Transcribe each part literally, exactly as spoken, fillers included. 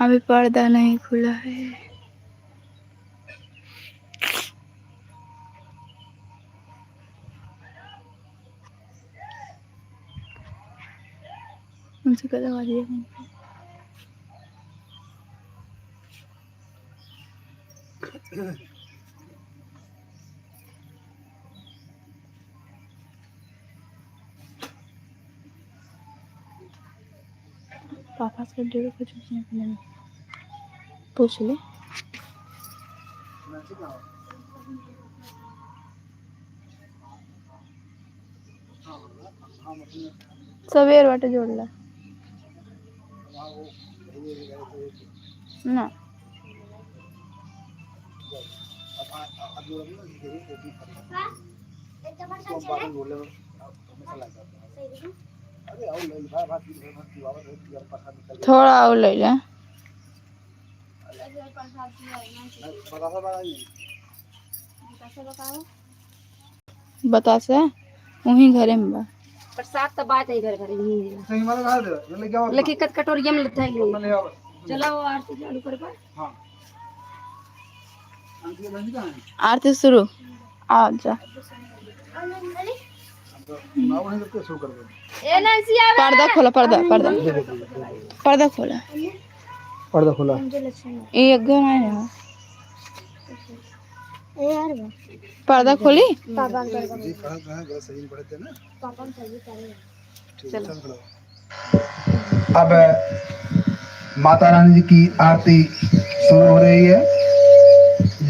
अभी पर्दा नहीं खुला है। उनसे कल आवाज ये पापा से डेढ़ बजे पूछ ले। सबेर बाटे जोड़ ला। ना। थोड़ा और ले ले। बतासा वहीं घरे में बा। प्रसाद तो बात है घर घर, यहीं है। लेकिन कत कटोरिया में लेता है। चलो, वो आरती चालू कर बा। हाँ। आरती शुरू। आ जा। पर्दा खोला, पर्दा, पर्दा। पर्दा खोला। पर्दा खोला। ये एक घर आया है। पर्दा खोली। चलो। अब माता रानी जी की आरती शुरू हो रही है।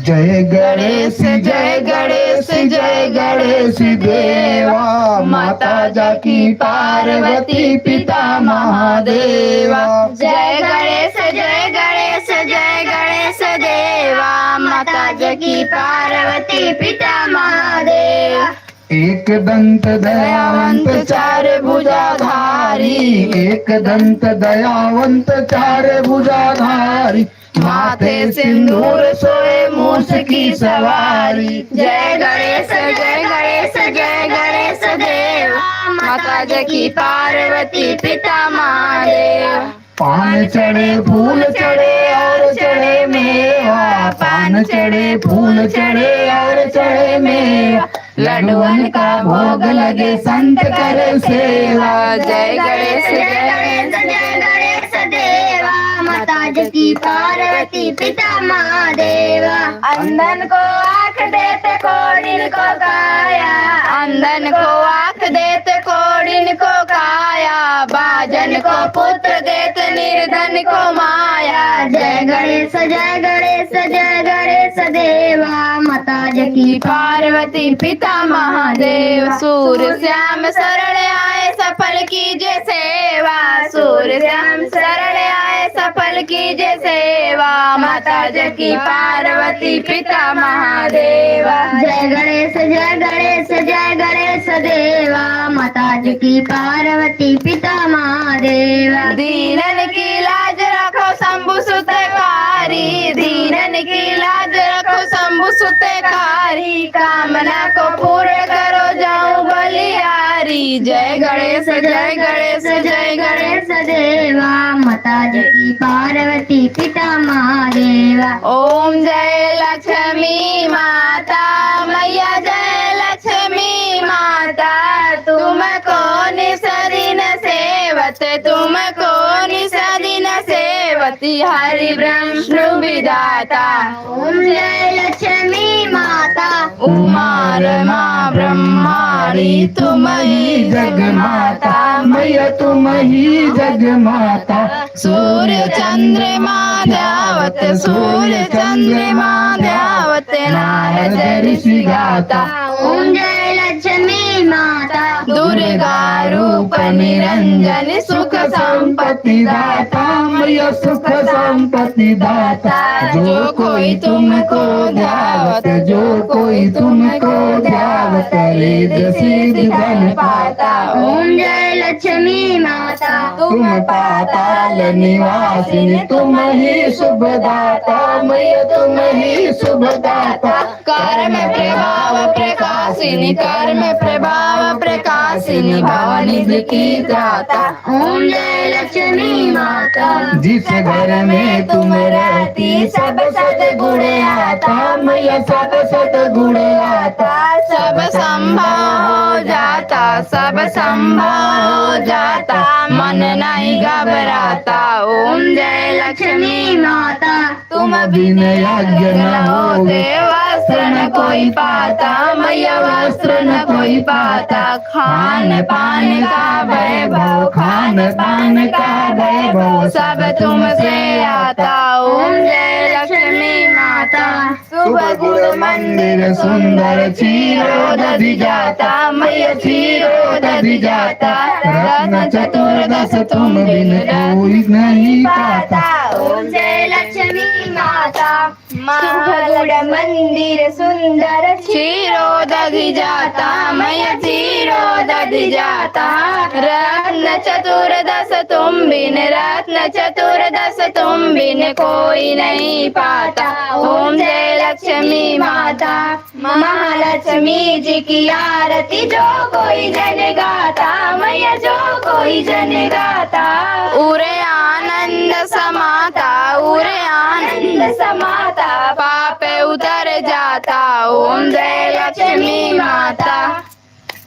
जय गणेश, जय गणेश, जय गणेश देवा, माता जाकी पार्वती पिता महादेवा। जय गणेश, जय गणेश, जय गणेश देवा, माता जाकी पार्वती पिता महादेवा। एक दंत दयावंत चार भुजाधारी, एक दंत दयावंत चार भुजाधारी, माथे सिंदूर सोए मूस की सवारी। जय गणेश, जय गणेश, जय गणेश देवा, माता जाकी पार्वती पिता महादेव। पान चढ़े, फूल चढ़े और चढ़े मेवा, पान चढ़े, फूल चढ़े और चढ़े मेवा। लड्डुअन का भोग लगे, संत करे सेवा। जय गणेश, जय गणेश, जय गणेश देवा, माता जाकी पार्वती पिता महादेवा। अंधन को आँख देत कोढ़िन को काया, अंधन को आँख देत कोढ़िन को काया, बाझन को पुत्र देत निर्धन को माया। जय गणेश, जय गणेश, जय गणेश देवा, माता जाकी पार्वती पिता महादेव। सूर श्याम शरण आए सफल कीजे सेवा, सूर श्याम शरण आए सफल कीजे सेवा, माता जाकी पार्वती पिता महादेवा। जय गणेश, जय गणेश, जय गणेश देवा, माता जाकी पार्वती पिता महादेवा। दीनन की लाज रखो शंभु सुतकारी, दीनन की लाज रखो शंभु सुतकारी, कामना को पूर्ण करो जाऊं बलिहारी। जय गणेश, जय गणेश, जय गणेश देवा, माता जाकी पार्वती पिता महादेवा। ओम जय लक्ष्मी माता, मैया जय लक्ष्मी माता, तुमको निस दिन सेवत, तुमको निस दिन सेवत, हरि ब्रह्म विधाता। ओम जय लक्ष्मी माता। उमा रमा ब्रह्माणी तुम ही जग माता, मैया तुम ही जग माता। सूर्य चंद्रमा ध्यावत, सूर्य चंद्रमा ध्यावत, नारद ऋषि गाता। ओम जय लक्ष्मी माता। दुर्गा रूप निरंजन सुख संपत्ति दाता, मैया सुख संपत्ति दाता। जो कोई तुमको ध्यावत, जो कोई तुमको ध्यावत, रिद्धि सिद्धि धन पाता। ओम जय लक्ष्मी माता। तुम पाताल निवासिनी, तुम ही शुभ दाता, मैया तुम ही शुभ दाता। कर्म प्रभाव प्रकाशिनी, कर्म प्रभाव प्रकाशिनी, भवनिधि की जाता। ओम जय लक्ष्मी माता। जिस घर में तुम रहती, सब सद्गुण आता, मैया, सब सद्गुण आता। सब संभव हो जाता, सब संभव हो जाता, मन नहीं घबराता। ओम जय लक्ष्मी माता। तुम बिन यज्ञ न होते, वस्त्र न कोई पाता, मैया, वस्त्र न कोई पाता। खान पान का वैभव, खान पान का वैभव, सब तुमसे आता। ओम जय लक्ष्मी माता। शुभ गुण मंदिर सुंदर, क्षीरोदधि जाता, मैया, क्षीरोदधि जाता। रत्न चतुर्दश तुम बिन कोई नहीं पाता। ओम जय लक्ष्मी माता। शुभ गुण मंदिर सुंदर, क्षीरोदधि जाता, मैया, क्षीरोदधि जाता। रत्न चतुर्दश तुम बिन, रत्न चतुर्दश तुम बिन कोई नहीं पाता। ओम जय लक्ष्मी माता। महालक्ष्मी जी की आरती जो कोई जन गाता, मैया, जो कोई जन गाता। उरे आनंद समाता, उरे आनंद समाता, पाप उतर जाता। ओम जय लक्ष्मी माता।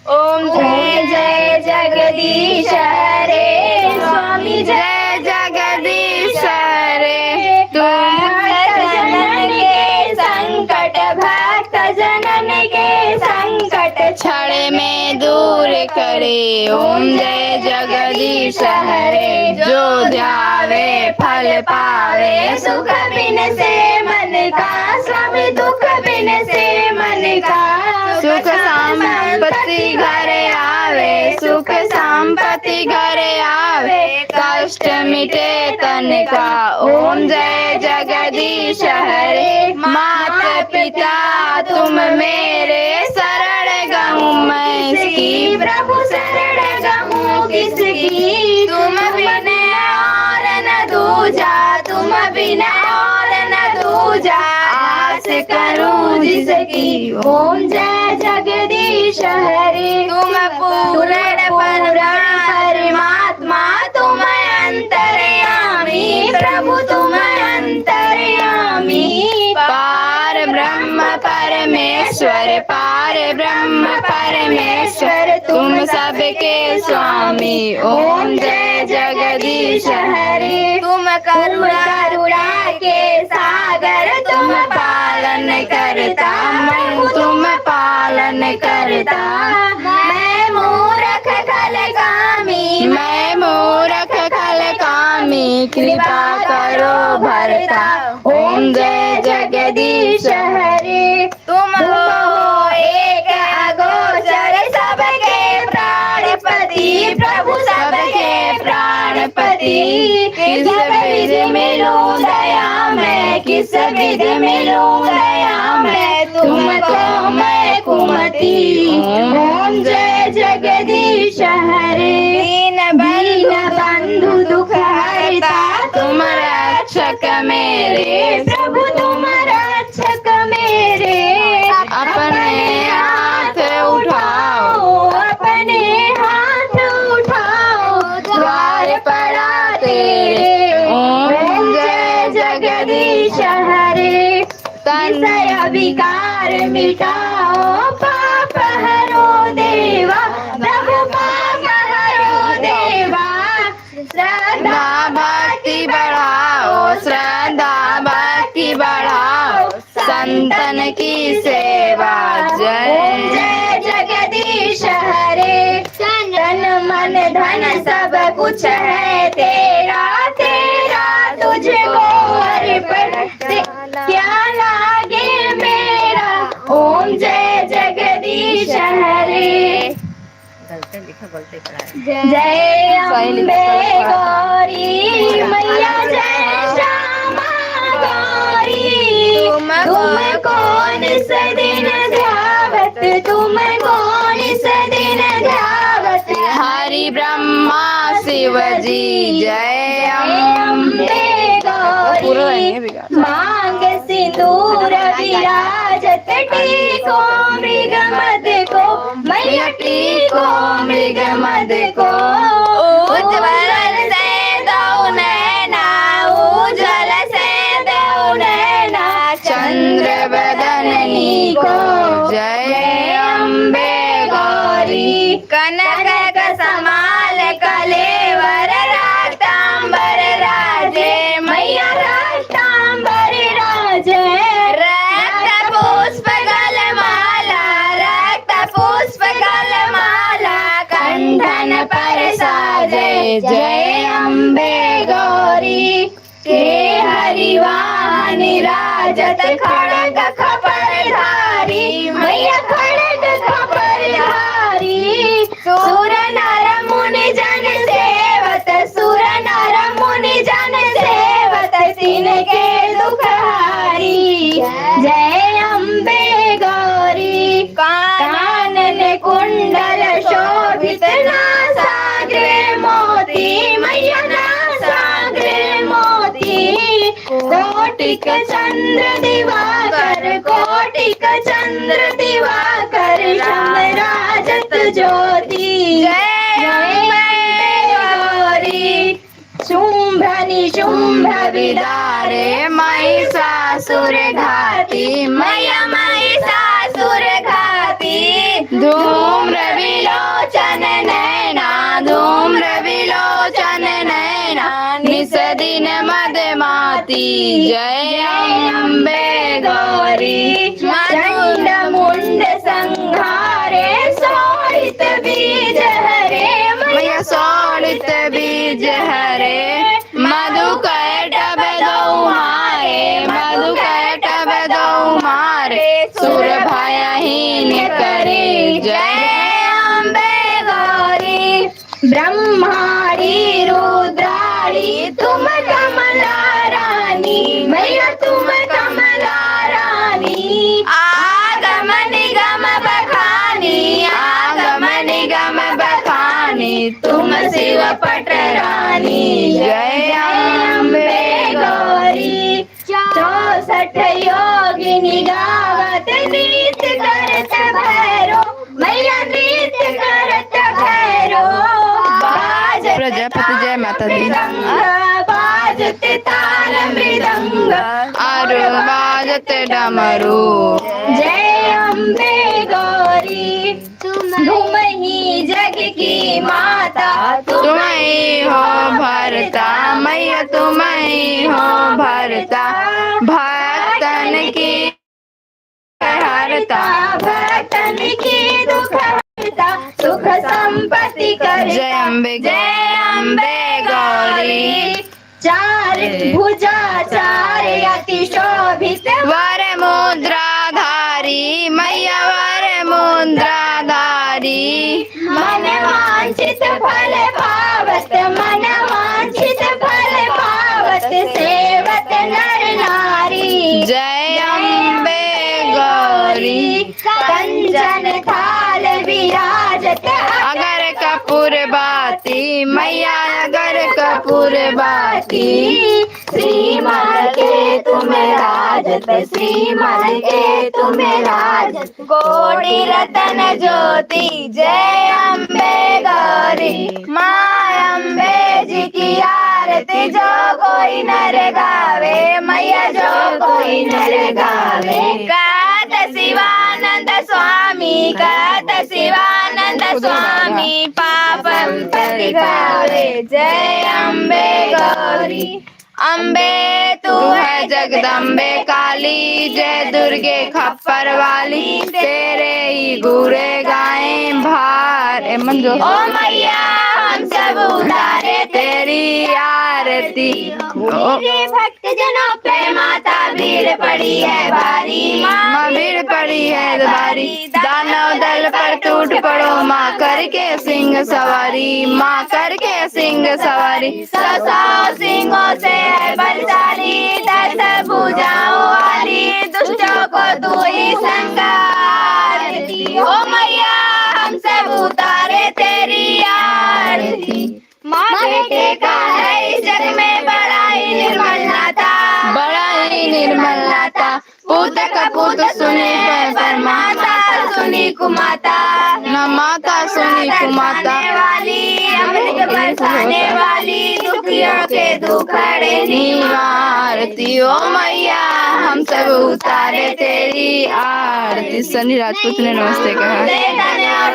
ओम जय जय जगदीश हरे, स्वामी जय जगदीश हरे। भक्त जनन के संकट, भक्त जनन के संकट, क्षण में दूर करे। ओम जय जगदीश हरे। जो ध्यावे फल पावे, सुख बिन से मन का, स्वामी, दुख बिन से मन का। सुख संपत्ति घर आवे, सुख संपत्ति घर आवे, कष्ट मिटे तन का। ओम जय जगदीश हरे। माता पिता तुम मेरे, शरण गहूँ मैं किसकी, प्रभु शरण गहूँ किसकी। तुम बिन और न दूजा, तुम बिन और न दूजा, आस करूं जिसकी। ओम जय जगदीश हरे। तुम पूर्ण परमात्मा, तुम अंतर्यामी, प्रभु तुम अंतर्यामी। पार ब्रह्म परमेश्वर, पार ब्रह्म परमेश्वर, तुम सबके स्वामी। ओम जय जगदीश हरे। तुम करुणा के सागर, तुम पालन करता, मैं तुम पालन करता। मैं मूरख खल कामी, मैं मूरख खल कामी, कृपा करो भरता। ओम जय जगदीश हरे। तुम हो एक अगोचर, सबके प्राणपति, प्रभु सबके प्राणपति। किस विधि मिलूं दया मैं, किस विधि मिलूं दया मैं, तुमको मैं कुमति। ओम जय जगदीश हरे। दीन बंधु दुख हरता, तुम रक्षक मेरे, प्रभु तुम रक्षक मेरे। अपने हाथ उठाओ, अपने हाथ उठाओ, द्वार पड़ा तेरे। ओम जय जगदीश हरे। विषय विकार मिटाओ, पाप हरो देवा, प्रभु पाप हरो देवा। श्रद्धा भक्ति बढ़ाओ, श्रद्धा भक्ति बढ़ाओ, संतन की सेवा। जय। ओम जय जगदीश हरे। तन मन धन सब कुछ है तेरा, तेरा तुझको अर्पण, ते-, क्या लागे मेरा। ओम जय जगदीश हरे। गलते लिखा, गलते पढ़ा है। जय अम्बे गौरी मैया, जय श्यामा गौरी। तुमको निस दिन ध्यावत, तुमको निस दिन ध्यावत। हरि ब्रह्मा शिव जी, जय अम्बे गौरी। मांग सिंदूर विराजत, टीको मृग मद को, मैया टीको मृग मद को। कनक समाल कलेवर रक्तांबर राजे, मैया रक्तांबर राजे। रक्त पुष्प गलमाला, रक्त पुष्प गलमाला, कंठन पर साजे, जय अम्बे गौरी। के हरिवाहन राजत खड़ग खपर धारी, मैया खड़ग खपर धारी। सुर नर मुनि जन सेवत, सुर नर मुनि जन सेवत, तिनके दुख हारी। जय अम्बे गौरी। कानन कुंडल शोभित नासाग्रे मोती, मैया नासाग्रे मोती। कोटिक चंद्र दिवाकर, कोटिक चंद्र दिवाकर, शमराजत ज्योति। जय अम्बे गौरी। शुंभ निशुंभ विदारे महिषासुर घाती, मैया महिषासुर घाती। धूम्र विलोचन नैना, धूम्र विलोचन नैना, निस दिन मद माती। जय अम्बे गौरी। चंड मुंड संहारे शोणित बीज हरे, मैया शोणित बीज हरे। मधु कैटभ दउ मारे, मधु कैटभ दउ मारे, सुर भय हीन करे। जय अम्बे गौरी। ब्रह्माणी रुद्राणी तुम कमला रानी, मैया तुम कमला रानी। आगम निगम बखानी, आगम निगम बखानी, तुम शिव पट रानी। जय अम्बे गौरी। चौसठ योगिनी गावत नृत्य करत भैरो, मैया नृत्य करत भैरो। बाजत प्रजापति जय माता दी। ताल मृदंग, बाजत ताल मृदंग, आरो बाजत डमरू। जय अम्बे गौरी। तुम ही जग की माता, तुम ही हो भरता, मैया तुम ही हो भरता। भक्तन की हरता, भक्तन की दुख हरता, सुख संपत्ति करता। जय अम्बे, जय अम्बे गौरी। चार भुजा चार अति शोभित, वर मुद्रा धारी, मैया वर मुद्रा धारी। मन वांछित फल पावत, मन वांछित फल पावत, सेवत नर नारी। जय अम्बे गौरी। कंचन थाल विराजत, अगर कपूर बाती, मैया अगर कपूर बाती। श्रीमन के तुम राजत, श्रीमन के तुम राजत। कोटि रतन ज्योति जय अम्बे गौरी। माँ अम्बे जी की आरती जो कोई नर गावे, मैया जो कोई नर गावे। कहत शिवानंद स्वामी, कहत शिवानंद स्वामी, पाप संपत्ति गावे। जय अम्बे गौरी। अम्बे तू है जगदम्बे काली, जय दुर्गे खप्पर वाली, तेरे ही गुणे गाएं भार। ए, मन जो ओ मैया हम सब उतारे तेरी आरती। ओ मेरे भक्त जनों पे माता भीड़ पड़ी है भारी। माँ भीड़ पड़ी है भारी। दानव दल पर टूट पड़ो माँ करके सिंह सवारी, माँ करके सिंह सवारी। सौ सौ सींगों से है बलशाली, दस भुजाओं वाली, दुष्टों को तू ही संहारती। ओ मैया हम सब उतारे तेरी आरती। माँ बेटे का है इस जग में बड़ा ही निर्मल नाता। बड़ा ही निर्मल नाता। पूत का पूत सुनी पर, पर माता सुनी कुमाता। न माता सुनी कुमाता। खाने वाली, अमृत बरसाने वाली, दुखियों के दुख हरे निवारती। ओ मैया हम सब उतारे तेरी आरती। सनी राजपूत ने नमस्ते कहा।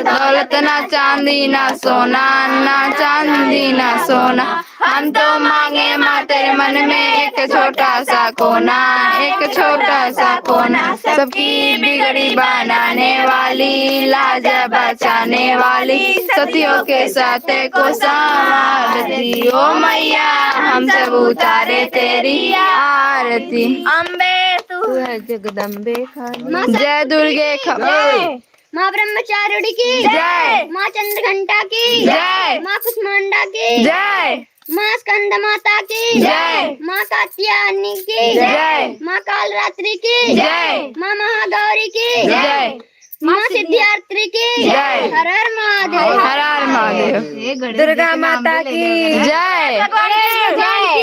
दौलत ना चांदी ना सोना, ना चांदी ना सोना, हम तो मांगे माँ तेरे मन में एक छोटा सा कोना, एक छोटा सा कोना। सबकी बिगड़ी बनाने वाली, लाज बचाने वाली, सतियों के साथ को संवारती। ओ मैया, हम सब उतारे तेरी आरती। अम्बे तू है जगदम्बे खान। जय दुर्गे ख-, जय। माँ ब्रह्मचारिणी की जय। माँ चंद्रघंटा की जय। माँ कुष्मांडा की जय। माँ स्कंद माता की जय। माँ कात्यायनी की जय। माँ कालरात्रि की जय। माँ महागौरी की जय। माँ सिद्धिदात्री की जय। हर हर महादेव। हर हर महादेव। दुर्गा माता की जय।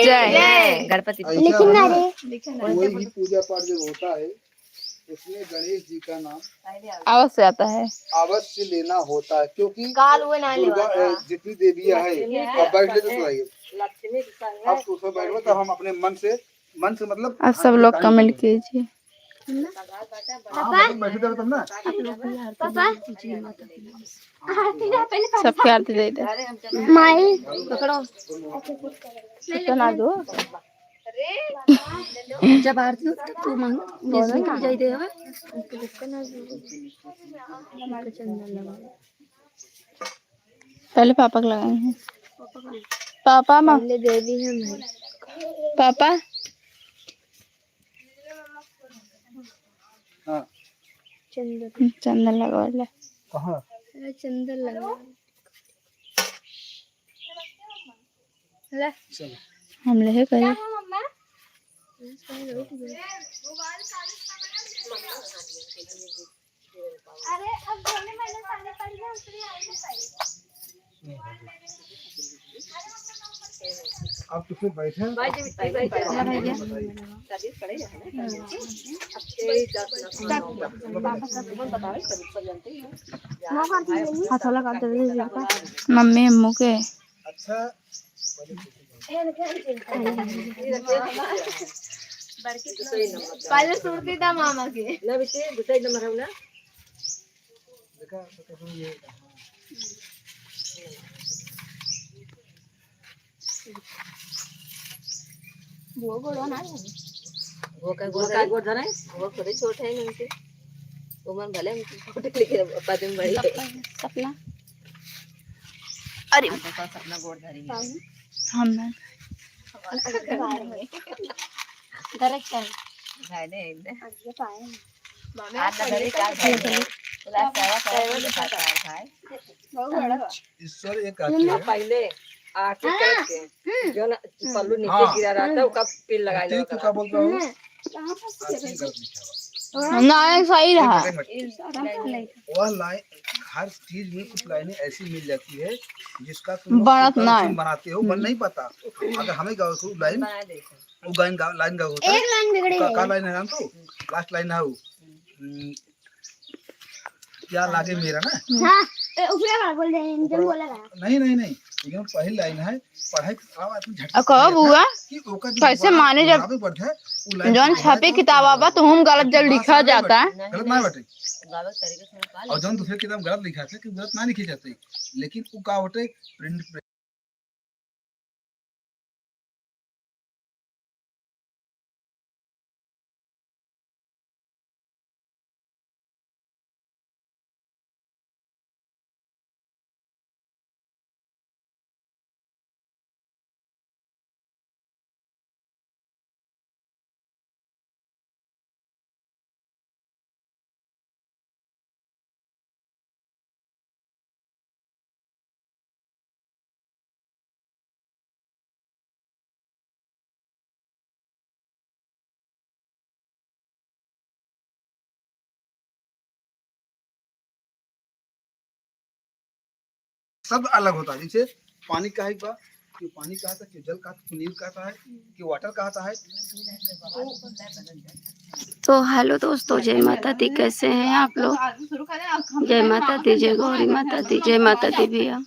जय। गणपति। ऐसा है ना, कोई भी पूजा पाठ जब होता है, उसमें गणेश जी का नाम अवश्य आता है। अवश्य लेना होता है, क्योंकि काल वो ना दुर्गा, लेवा। अ, जितनी देवियाँ हैं, लक्ष्मी है। अब बैठ ले तो सुनाइए। लक्ष्मी तो है। अब उसमें बैठो तो हम अपने मन से, मन से मतलब अब सब लोग comment कीजिए। हाँ, मतलब बैठे रहो तब ना। पापा, सबके आरती दे दे। माई, पकड़ो। कितना दो? जब आरती हो तो तू मांग, बीस में जाई दे हवा। पहले पापा को लगाई हैं। पापा माँ। पहले देवी है माई। पापा। हाँ। चंदन। चंदन लगवा ले। कहाँ? अरे चंदन लगवा ले। ले। चलो। हम ले करे। अरे, अब जोने महीने सामने पड़ी ना, उतनी आई ना पाई। अब तो फिर बैठे। हाथ वाला काट दे। मम्मी, अम्मू के। अच्छा। पहले सुरती था मामा के। ना बेटे, दूसरा एक नंबर है ना। देखा, तो कहूँ ये। वो गोड़ो ना है। वो का गोड़ धरे? वो थोड़े छोट है इनसे। वो मन भले हम छोटे लेकिन पदे में बड़े। सपना, सपना। अरे। हाँ, देखो, सपना गोड़ धरी है। हम ना। डरे क्या है? भाई ने, इधर। आज ये पाए हैं। आज ना डरे क्या भाई? बोला, "सारा, सारा, सारा, सारा भाई।" ईश्वर ये कहते हैं। पहले आके करके, जो ना पल्लू नीचे गिरा रहा था, उसका पिन लगाए लगा। तू का बोल रहा हूँ? नहीं, सही रहा। वह लाइन, हर चीज में कुछ लाइनें ऐसी मिल जाती है जिसका तुम लोग बनाते हो, मन नहीं पता। अगर हमें गाँव को लाइन, वो गाइन गा-, लाइन गाओ होता है। एक लाइन बिगड़ी का, है। का लाइन है नाम तो? लास्ट लाइन है वो। हम्म, क्या लागे मेरा ना? हाँ, ए, ऊपरे वाला बोल दे, इंजन ऊपर वा-, बोला रहा। नहीं, नहीं, नहीं, एकदम पहली लाइन है, पढ़ाई के साथ आदमी झट से अ, कहो समझ जाता है बुआ, कि ओकर जो कैसे बड़ा माने जब बुढ़ापे बढ़ जाए, वो लाइन जौन से छपे बुढ़ापे किताब आवा, तो हम गलत जल लिखा जाता है। गलत ना बाटे। और जौन दूसरे किताब गलत लिखा था, कि गलत ना लिखे जाते, लेकिन वो का होते, प्रिंट शब्द अलग होता है, जैसे पानी का है एक बार, कि पानी कहा था, कि जल कहा था, कि नीर कहा था, कि वाटर कहा था है। तो हेलो दोस्तों, जय माता दी, कैसे हैं आप लोग? जय माता दी, जय गौरी माता दी, जय माता दी भैया।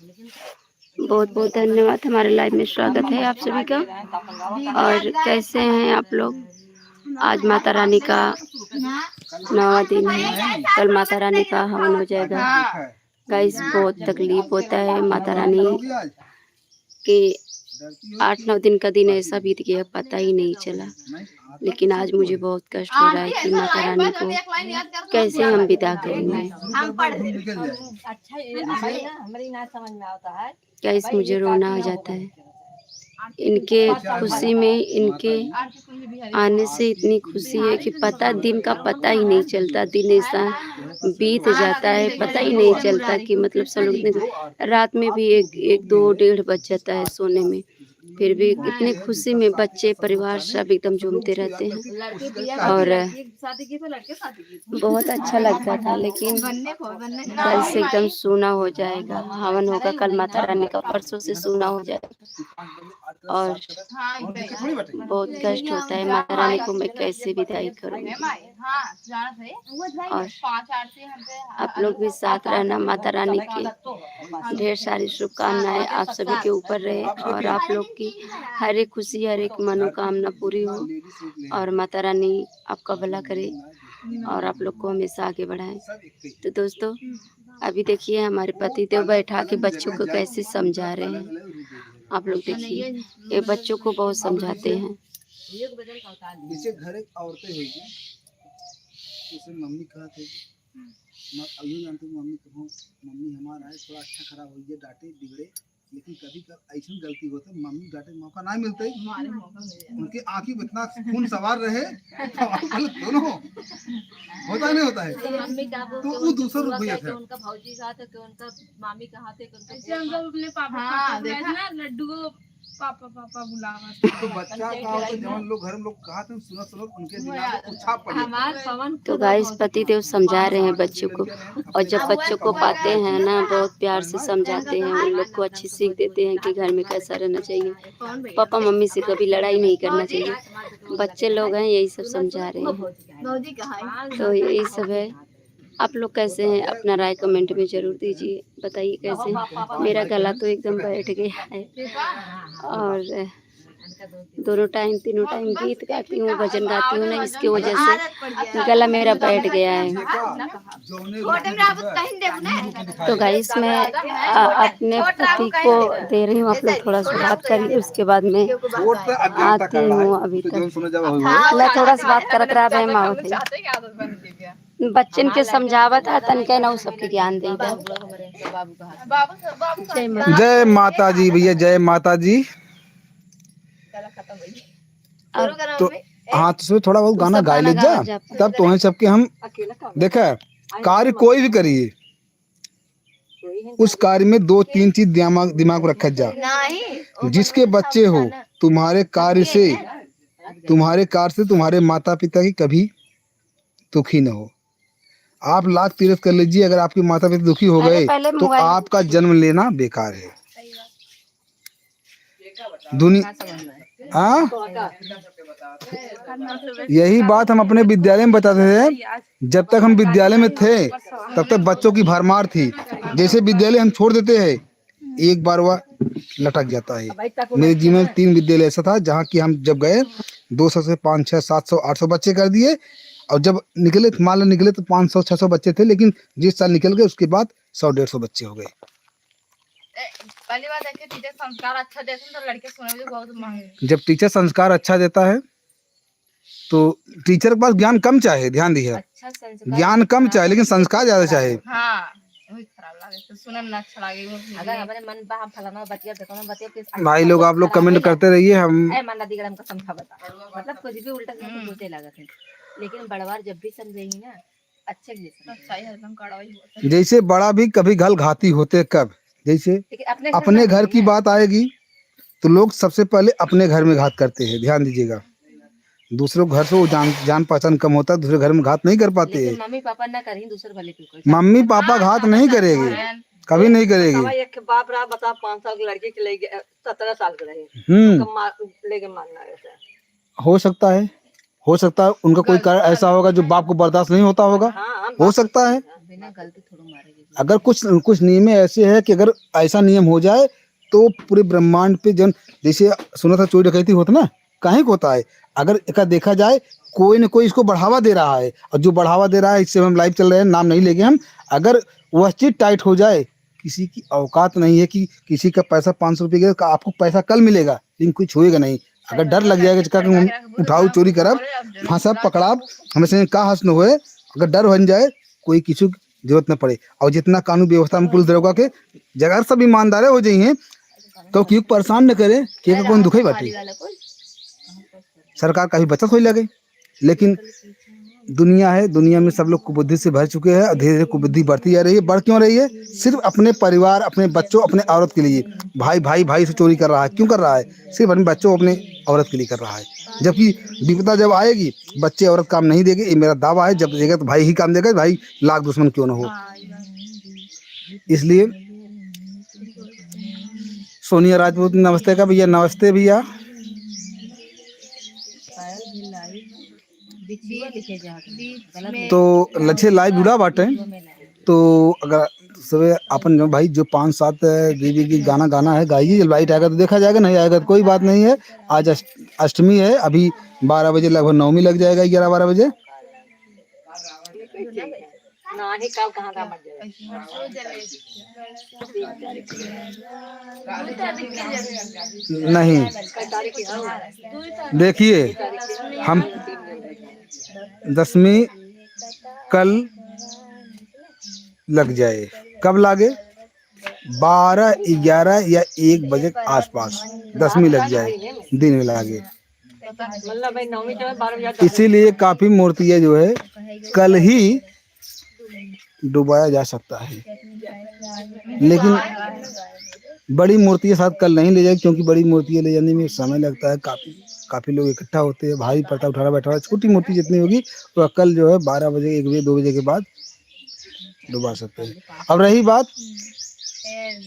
बहुत बहुत धन्यवाद, हमारे लाइव में स्वागत है आप सभी का। और कैसे हैं आप लोग? आज माता रानी का नौवा दिन है, कल माता रानी का हवन हो जाएगा। गाइस, बहुत तकलीफ होता है माता रानी के। आठ नौ दिन का दिन ऐसा बीत गया, पता ही नहीं चला। लेकिन आज मुझे बहुत कष्ट हो रहा है कि माता रानी को कैसे हम विदा करेंगे। गाइस, मुझे रोना आ जाता है। इनके खुशी में, इनके आने से इतनी खुशी है कि पता, दिन का पता ही नहीं चलता। दिन ऐसा बीत जाता है, पता ही नहीं चलता कि मतलब सब लोग इतने, रात में भी एक, एक, दो, डेढ़ बज जाता है सोने में। फिर भी इतनी खुशी में बच्चे, परिवार सब एकदम झूमते रहते हैं। और बहुत अच्छा लगता था, लेकिन कल से एकदम सूना हो जाएगा। हवन होगा कल माता रानी का, परसों से सूना हो जाएगा। और बहुत कष्ट होता है, माता रानी को मैं कैसे विदाई करूँगी। और आप लोग भी साथ रहना, माता रानी की ढेर सारी शुभकामनाएं आप सभी के ऊपर रहे और आप लोग की हर एक खुशी, हर एक मनोकामना पूरी हो और माता रानी आपका भला करे और आप लोग को हमेशा आगे बढ़ाए। तो दोस्तों, अभी देखिए हमारे पति देव बैठा के बच्चों को कैसे समझा रहे हैं। आप लोग देखिए, ये बच्चों को बहुत समझाते हैं। जैसे घर एक औरतें होगी, उसे मम्मी कहा थे, म-, अब यूं जानते हो मम्मी कहो, मम्मी हमारा है, थोड़ा अच्छा खराब हो गया, डांटे, बिगड़े, लेकिन कभी कभी ऐसी गलती होता है, मम्मी डांटे मौका ना मिलता है। हमारे मौका मिल जाए। उनकी आंखी में इतना खून सवार रहे, तो आप बोले दोनों हो। होता है, नहीं होता है? तो मम्मी का वो तो के वो उनके दूसरा रूप पूरा भैया करके था। उनका भौजी का था, कि उनका मामी का हाथ है, कि उनका ऐसे हम सब अपने पापा हाँ, पापा देखा? बुलाए थे ना, लड्डू को पापा, पापा बुलावा था। तो बच्चा का होता है, जवान लोग, घर में लोग कहा थे, सुनत, सुनत उनके वो दिमाग यार, में कुछ छाप पड़ जाता है। हमार पवन तो खुद गाइस, बहुत पति देव समझा रहे हैं बच्चों को, और जब बच्चों को पाते हैं ना, बहुत प्यार से समझाते हैं, उन लोग को अच्छी सीख देते हैं कि घर में कैसा रहना चाहिए, पापा मम्मी से कभी लड़ाई नहीं करना चाहिए। बच्चे लोग हैं, यही सब समझा रहे हैं। तो यही सब है। आप लोग कैसे हैं, अपना राय कमेंट में जरूर दीजिए, बताइए कैसे हैं। मेरा गला तो एकदम बैठ गया है और दोनों टाइम, तीनों टाइम गीत गाती हूँ, भजन गाती हूँ ना, इसकी वजह से गला मेरा बैठ गया है। तो गाइस, मैं, अ, अपने पति को दे रही हूँ, आप लोग थोड़ा सा बात करिए, उसके बाद मैं आती हूँ। अभी तक मैं थोड़ा सा बात करत रहा है, माँ होते। बच्चन के समझावत है, तनके ना उ सबके ज्ञान दे दे। जय माता। जय माता जी भैया, जय माता जी। और तो हाँ, तो उसमें थोड़ा बहुत गाना गा ले जा, तब तो है सबके हम देखा, कार्य कोई भी करिए, उस कार्य में दो तीन चीज दिमाग, दिमाग में रखा जा। जिसके बच्चे हो, तुम्हारे कार्य से, तुम्हारे कार्य से तुम्हारे माता पिता की कभी दुखी न हो। आप लाख तीरथ कर लीजिए, अगर आपके माता पिता दुखी हो गए, तो आपका जन्म लेना बेकार है। दुनि-, हाँ? यही बात हम अपने विद्यालय में बताते थे। जब तक हम विद्यालय में थे, तब तक बच्चों की भरमार थी। जैसे विद्यालय हम छोड़ देते हैं, एक बार वह लटक जाता है। मेरे जीवन में तीन विद्यालय ऐसा था, जहाँ की हम जब गए, दो सौ से पाँच, छः, सात सौ, आठ सौ बच्चे कर दिए, और जब निकले, मान लो निकले तो पाँच सौ, छः सौ बच्चे थे, लेकिन जिस साल निकल गए, उसके बाद सौ, डेढ़ सौ बच्चे हो गए। ए, पहली बात है कि टीचर संस्कार अच्छा देते हैं तो लड़के सुने में बहुत माहिर हैं। जब टीचर संस्कार अच्छा देता है तो टीचर के पास ज्ञान कम चाहे, ध्यान दिए, अच्छा संस्कार ज्ञान कम चाहे, लेकिन संस्कार ज्यादा चाहे। हाँ, वही खराब लगे तो सुनन ना अच्छा लगे, वो भी अगर नहीं। हमारे मन बा, हम फलाना बतिया, ढेकाना बतिया, फिर भाई लोग, आप लोग खराब कमेंट है। करते रहिए, हम ए, माना दी, हमका समझा बता, मतलब कुछ भी उल्टा सीधा हम्म। सोचे लागत है, लेकिन बड़वार जब भी समझेगी ना, अच्छे से समझेगी। अच्छा, ये एकदम कड़वा ही होता है। जैसे बड़ा भी कभी घल घाती होते कब, जैसे लेकिन अपने घर अपने का घर नहीं की है। बात आएगी तो लोग सबसे पहले अपने घर में घात करते हैं, ध्यान दीजिएगा। दूसरों घर से वो जान, जान पहचान कम होता है, दूसरे घर में घात नहीं कर पाते लेकिन हैं। मम्मी पापा ना करें, दूसरे भले क्यों कर। मम्मी पापा हाँ, घात हाँ, नहीं हाँ, करेगी, हाँ। कभी नहीं करेगी। हमारे एक बाप रहा, बता, पाँच साल की लड़की के ले गया, सत्रह साल के रहे, हम्म। उनको मार, लेके मारना रहता है। हो सकता है, हो सकता है उनका कोई कारण ऐसा होगा जो बाप को बर्दाश्त नहीं होता होगा, हाँ, हाँ, हो सकता है। बिना गलती थोड़ा मारेगी। अगर कुछ, कुछ नियम ऐसे है कि अगर ऐसा नियम हो जाए तो पूरे ब्रह्मांड पे जन, जैसे सुना था चोरी डकैती होता ना, काहे को होता है? अगर एका देखा जाए कोई ना कोई इसको बढ़ावा दे रहा है, और जो बढ़ावा दे रहा है, इससे हम लाइव चल रहे हैं, नाम नहीं लेंगे हम। अगर वह चीज टाइट हो जाए, किसी की औकात नहीं है कि किसी का पैसा पाँच सौ रुपये का, आपको पैसा कल मिलेगा, लेकिन कोई छुएगा नहीं। अगर डर लग जाएगा कि हम उठाओ, चोरी करब, फंसब, पकड़ाब, हमें से का हस न होए, अगर डर बन जाए, कोई किसी की जरूरत न पड़े। और जितना कानून व्यवस्था में पुलिस दरोगा के जगह सब ईमानदारे हो जाइए, तो क्यों परेशान न करे, के का कौन दुखई बाटे। सरकार का भी बचत होई लगे। लेकिन दुनिया है, दुनिया में सब लोग कुबुद्धि से भर चुके हैं और धीरे-धीरे कुबुद्धि बढ़ती जा रही है। बढ़ क्यों रही है? सिर्फ अपने परिवार, अपने बच्चों, अपने औरत के लिए। भाई, भाई, भाई से चोरी कर रहा है। क्यों कर रहा है? सिर्फ अपने बच्चों, अपने औरत के लिए कर रहा है। जबकि विपदा जब आएगी, बच्चे औरत काम नहीं देंगे, ये मेरा दावा है। जब देगा तो भाई ही काम देगा, भाई लाख दुश्मन क्यों ना हो। इसलिए सोनिया राजपूत, नमस्ते का भैया, नमस्ते भैया। तो लच्छे लाइव जुड़ा बाटे, तो अगर सबे अपन जो भाई जो पाँच सात देवी की गाना गाना है, गाइए। जब लाइट आएगा तो देखा जाएगा, नहीं आएगा तो कोई बात नहीं है। आज अष्ट-, अष्टमी है, अभी बारह बजे लगभग नवमी लग जाएगा, ग्यारह बारह बजे। नहीं, देखिए, हम दसवीं कल लग जाए। कब लागे? बारह, ग्यारह या एक बजे के आसपास दसवीं लग जाए, दिन में लागे। इसीलिए काफी मूर्तियाँ जो है कल ही डुबाया जा सकता है, लेकिन बड़ी मूर्तियाँ शायद कल नहीं ले जाए, क्योंकि बड़ी मूर्तियाँ ले जाने में समय लगता है, काफी, काफी लोग इकट्ठा होते हैं, भारी पड़ता है, उठाना बैठाना। छोटी मूर्ति जितनी होगी, वह कल जो है बारह बजे, एक बजे, दो बजे के बाद डुबा सकते हैं। अब रही बात,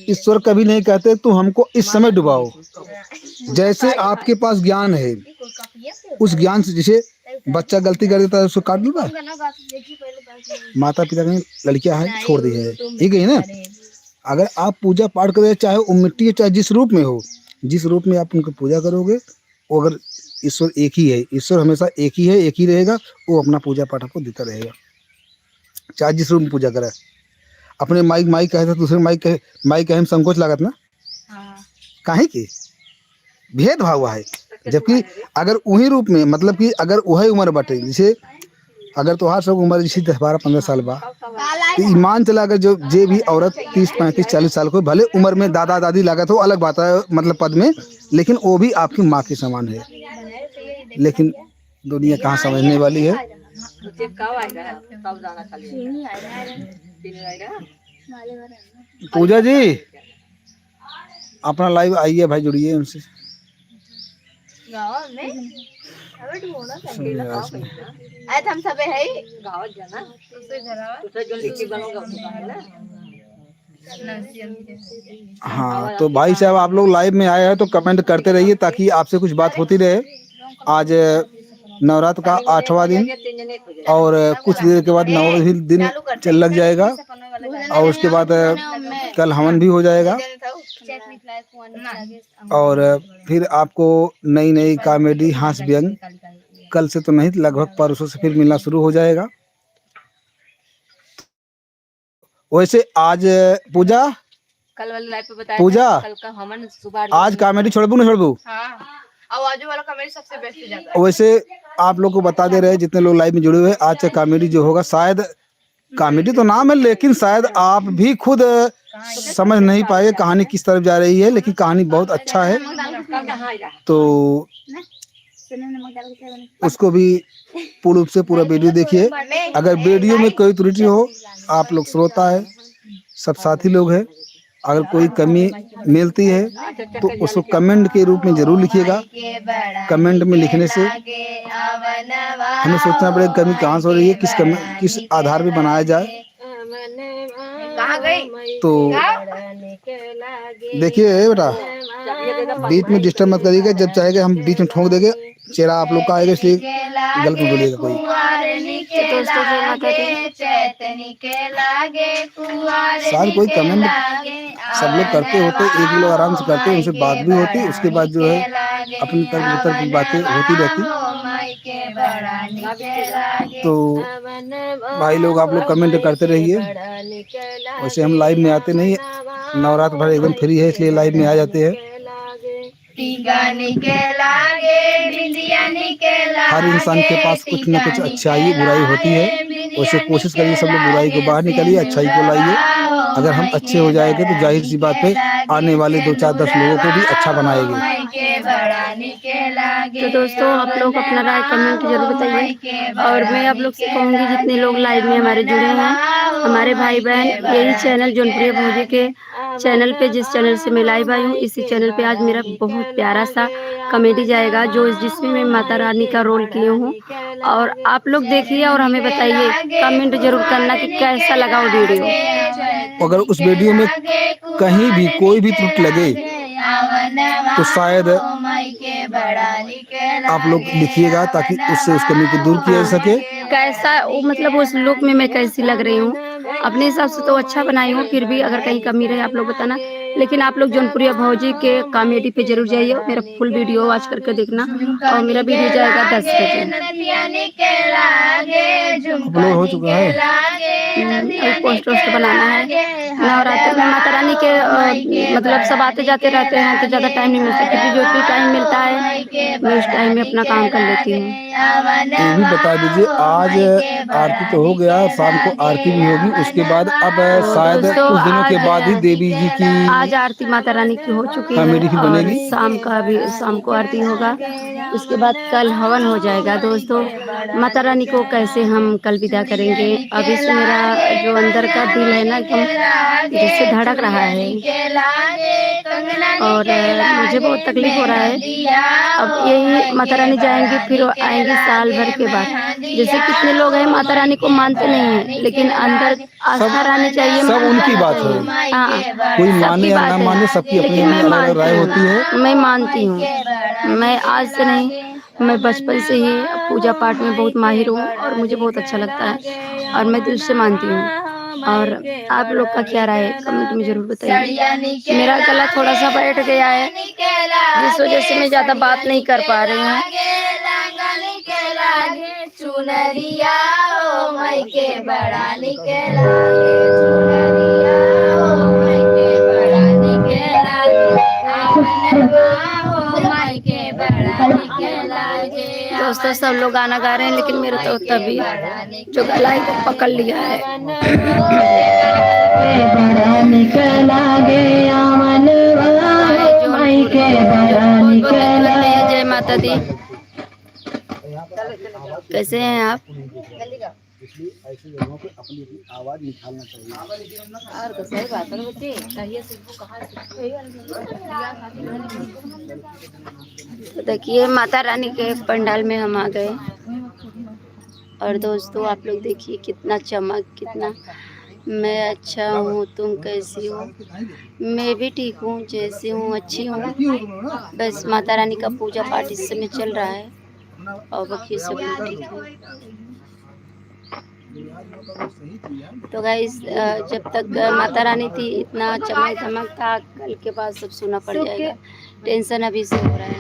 ईश्वर कभी नहीं कहते, "तुम हमको इस समय डुबाओ।" जैसे आपके पास ज्ञान है, उस ज्ञान से, जैसे बच्चा गलती कर देता है, उसको काट देता है। माता पिता कहीं लड़कियां हैं, छोड़ दी है, ठीक है ना? अगर आप पूजा पाठ करें, चाहे वो मिट्टी है, चाहे जिस रूप में हो, जिस रूप में आप उनकी पूजा करोगे, वो अगर ईश्वर एक ही है, ईश्वर हमेशा एक ही है, एक ही रहेगा, वो अपना पूजा पाठ आपको देता रहेगा, चाहे जिस रूप में पूजा करे। अपने माई, माई कहे तो दूसरे माई कहे, माई कहे में संकोच लागत ना? हाँ। काहे के? भेदभाव है। जबकि अगर वही रूप में, मतलब कि अगर वही उम्र बाटे, जैसे अगर तोहार सब उम्र जैसे दस, बारह, पन्द्रह साल बा, तो ईमान चला, अगर जो, जे भी औरत तीस, पैंतीस, चालीस साल को, भले उम्र में दादा दादी लागत हो, अलग बात है, मतलब पद में, लेकिन वो भी आपकी माँ के समान है। लेकिन दुनिया कहाँ समझने वाली है। पूजा जी, अपना लाइव आइए भाई, जुड़िए उनसे। गाँव में? अबे ढूंढो सुन सके रहा ना। उसमें। आज हम सबे है गाँव जाना। दूसरे घर आवा। दूसरे जो लिट्टी बनोगा, वो दुकान है ना। हाँ, तो भाई साहब, आप लोग लाइव में आए हैं तो कमेंट करते रहिए, ताकि आपसे कुछ बात होती रहे। आज नवरात्र का आठवां दिन और कुछ देर के बाद नौवां भी दिन चल लग जाएगा और उसके बाद कल हवन भी हो जाएगा। और फिर आपको नई नई कॉमेडी, हास्य व्यंग कल से तो नहीं, लगभग परसों से फिर मिलना शुरू हो जाएगा। वैसे आज पूजा, कल वाले लाइव पे बताया पूजा, था, कल का हवन सुबह आज कॉमेडी छोड़बू ना छोड़बू? हाँ, और आजू वाला कॉमेडी सबसे बेस्ट हो जाता है। वैसे आप लोग को बता दे रहे हैं, जितने लोग लाइव में जुड़े हुए हैं, आज का कॉमेडी जो होगा, शायद कॉमेडी तो नाम है, लेकिन शायद आप भी खुद समझ नहीं पाए कहानी किस तरफ जा रही है, लेकिन कहानी बहुत अच्छा है। तो उसको भी पूर्ण रूप से पूरा वीडियो देखिए। अगर वीडियो में कोई त्रुटि हो, आप लोग श्रोता है, सब साथी लोग हैं, अगर कोई कमी मिलती है तो उसको कमेंट के रूप में जरूर लिखिएगा। कमेंट में लिखने से हमें सोचना पड़ेगा कमी कहाँ से हो रही है, किस कमी, किस आधार पे बनाया जाए। कहाँ गई? तो देखिए, ए बेटा, बीच में डिस्टर्ब मत करिएगा, जब चाहेगा हम बीच में ठोक देंगे। चेहरा आप लोग का आएगा, इसलिए गलत मत बोलिएगा कोई। तो दोस्तों, जय माता दी। शायद कोई कमेंट सब लोग करते होते, एक लोग आराम से करते, उनसे बात भी होती, उसके बाद जो है अपनी तरफ उतर की बातें होती रहती। तो भाई लोग, आप लोग comment करते रहिए। वैसे हम live में आते नहीं, नवरात्र भर एकदम free है, इसलिए live में आ जाते हैं। हर इंसान के पास कुछ न कुछ अच्छाई, बुराई होती है। वैसे कोशिश करिए सब लोग बुराई को बाहर निकालिए, अच्छाई को लाइए। अगर हम अच्छे हो जाएंगे तो जाहिर सी बात है, आने वाले दो, चार, दस लोगों को भी अच्छा बनाएंगे। तो दोस्तों, आप लोग अपना राय comment जरूर बताइए। और मैं आप लोग से कहूँगी, जितने लोग live में हमारे जुड़े हैं, हमारे भाई बहन, यही channel जौनपुरिया भौजी के channel पे, जिस channel से मैं live आई हूँ, इसी channel पे आज मेरा बहुत प्यारा सा comedy जाएगा, जो जिसमें मैं माता रानी का role की हूँ। और आप लोग देखिए और हमें बताइए, comment जरूर करना कि कैसा लगा वो video। अगर उस video में कहीं भी कोई भी त्रुटि लगे तो शायद आप लोग लिखिएगा, ताकि उससे उस कमी को दूर किया जा सके। कैसा वो, मतलब, उस look में मैं कैसी लग रही हूँ? अपने हिसाब से तो अच्छा बनाई हूँ, फिर भी अगर कहीं कमी रहे आप लोग बताना। लेकिन आप लोग जौनपुरिया भौजी के comedy पे जरूर जाइए, मेरा full video watch करके देखना। और मेरा video जाएगा दस बजे। Upload हो चुका है। हम्म, अभी post वोस्ट बनाना है। नवरात्र में माता रानी के, अ, मतलब, सब आते जाते रहते हैं, तो ज़्यादा time नहीं मिलता, फिर भी जो भी time मिलता है, मैं उस time में अपना काम कर लेती हूँ। ये भी बता दीजिए, आज आरती तो हो गया, शाम को आरती भी होगी, उसके बाद अब शायद दोस्तों, कुछ दिनों के आज बाद ही देवी जी की आज आरती माता रानी की हो चुकी है comedy भी और बनेगी। शाम का भी, शाम को आरती होगा, उसके बाद कल हवन हो जाएगा। दोस्तों, माता रानी को कैसे हम कल विदा करेंगे, अभी से मेरा जो अंदर का दिल है ना, एकदम जैसे धड़क रहा है। और मुझे बहुत तकलीफ हो रहा है। अब यही माता रानी जाएंगी, फिर वो आएंगी साल भर के बाद। जैसे कितने लोग हैं माता रानी को मानते नहीं हैं, लेकिन अंदर आस्था रहनी चाहिए, सब मानना उनकी बात चाहिए। हाँ, कोई माने या ना माने, सबकी अपनी अपनी अलग अलग राय होती है। मैं मानती हूँ, मैं आज से नहीं, मैं बचपन से ही पूजा पाठ में बहुत माहिर हूँ और मुझे बहुत अच्छा लगता है और मैं दिल से मानती हूँ। और आप लोग का क्या राय है, comment में जरूर बताइए। मेरा गला थोड़ा सा बैठ गया है, जिस वजह से मैं ज़्यादा बात नहीं कर पा रही हूँ। दोस्तों, सब लोग गाना गा रहे हैं, लेकिन मेरा तो तबीयत जो गला है, वो पकड़ लिया है। जय माता दी। कैसे हैं आप? इसलिए ऐसी जगहों पे अपनी अपनी आवाज निकालना चाहिए। और तो सही बात है, बच्चे, कहिए सीखो, कहाँ सीखो? तो देखिए, माता रानी के पंडाल में हम आ गए। और दोस्तों, आप लोग देखिए, कितना चमक, कितना, मैं अच्छा हूँ, तुम कैसी हो? मैं भी ठीक हूँ, जैसी हूँ, अच्छी हूँ। बस माता रानी का पूजा पाठ इस समय चल रहा है। और बाकी सब ठीक है। तो गाइस, अ, जब तक माता रानी थी, इतना चमक धमक था, कल के बाद सब सूना पड़ जाएगा। Tension अभी से हो रहा है।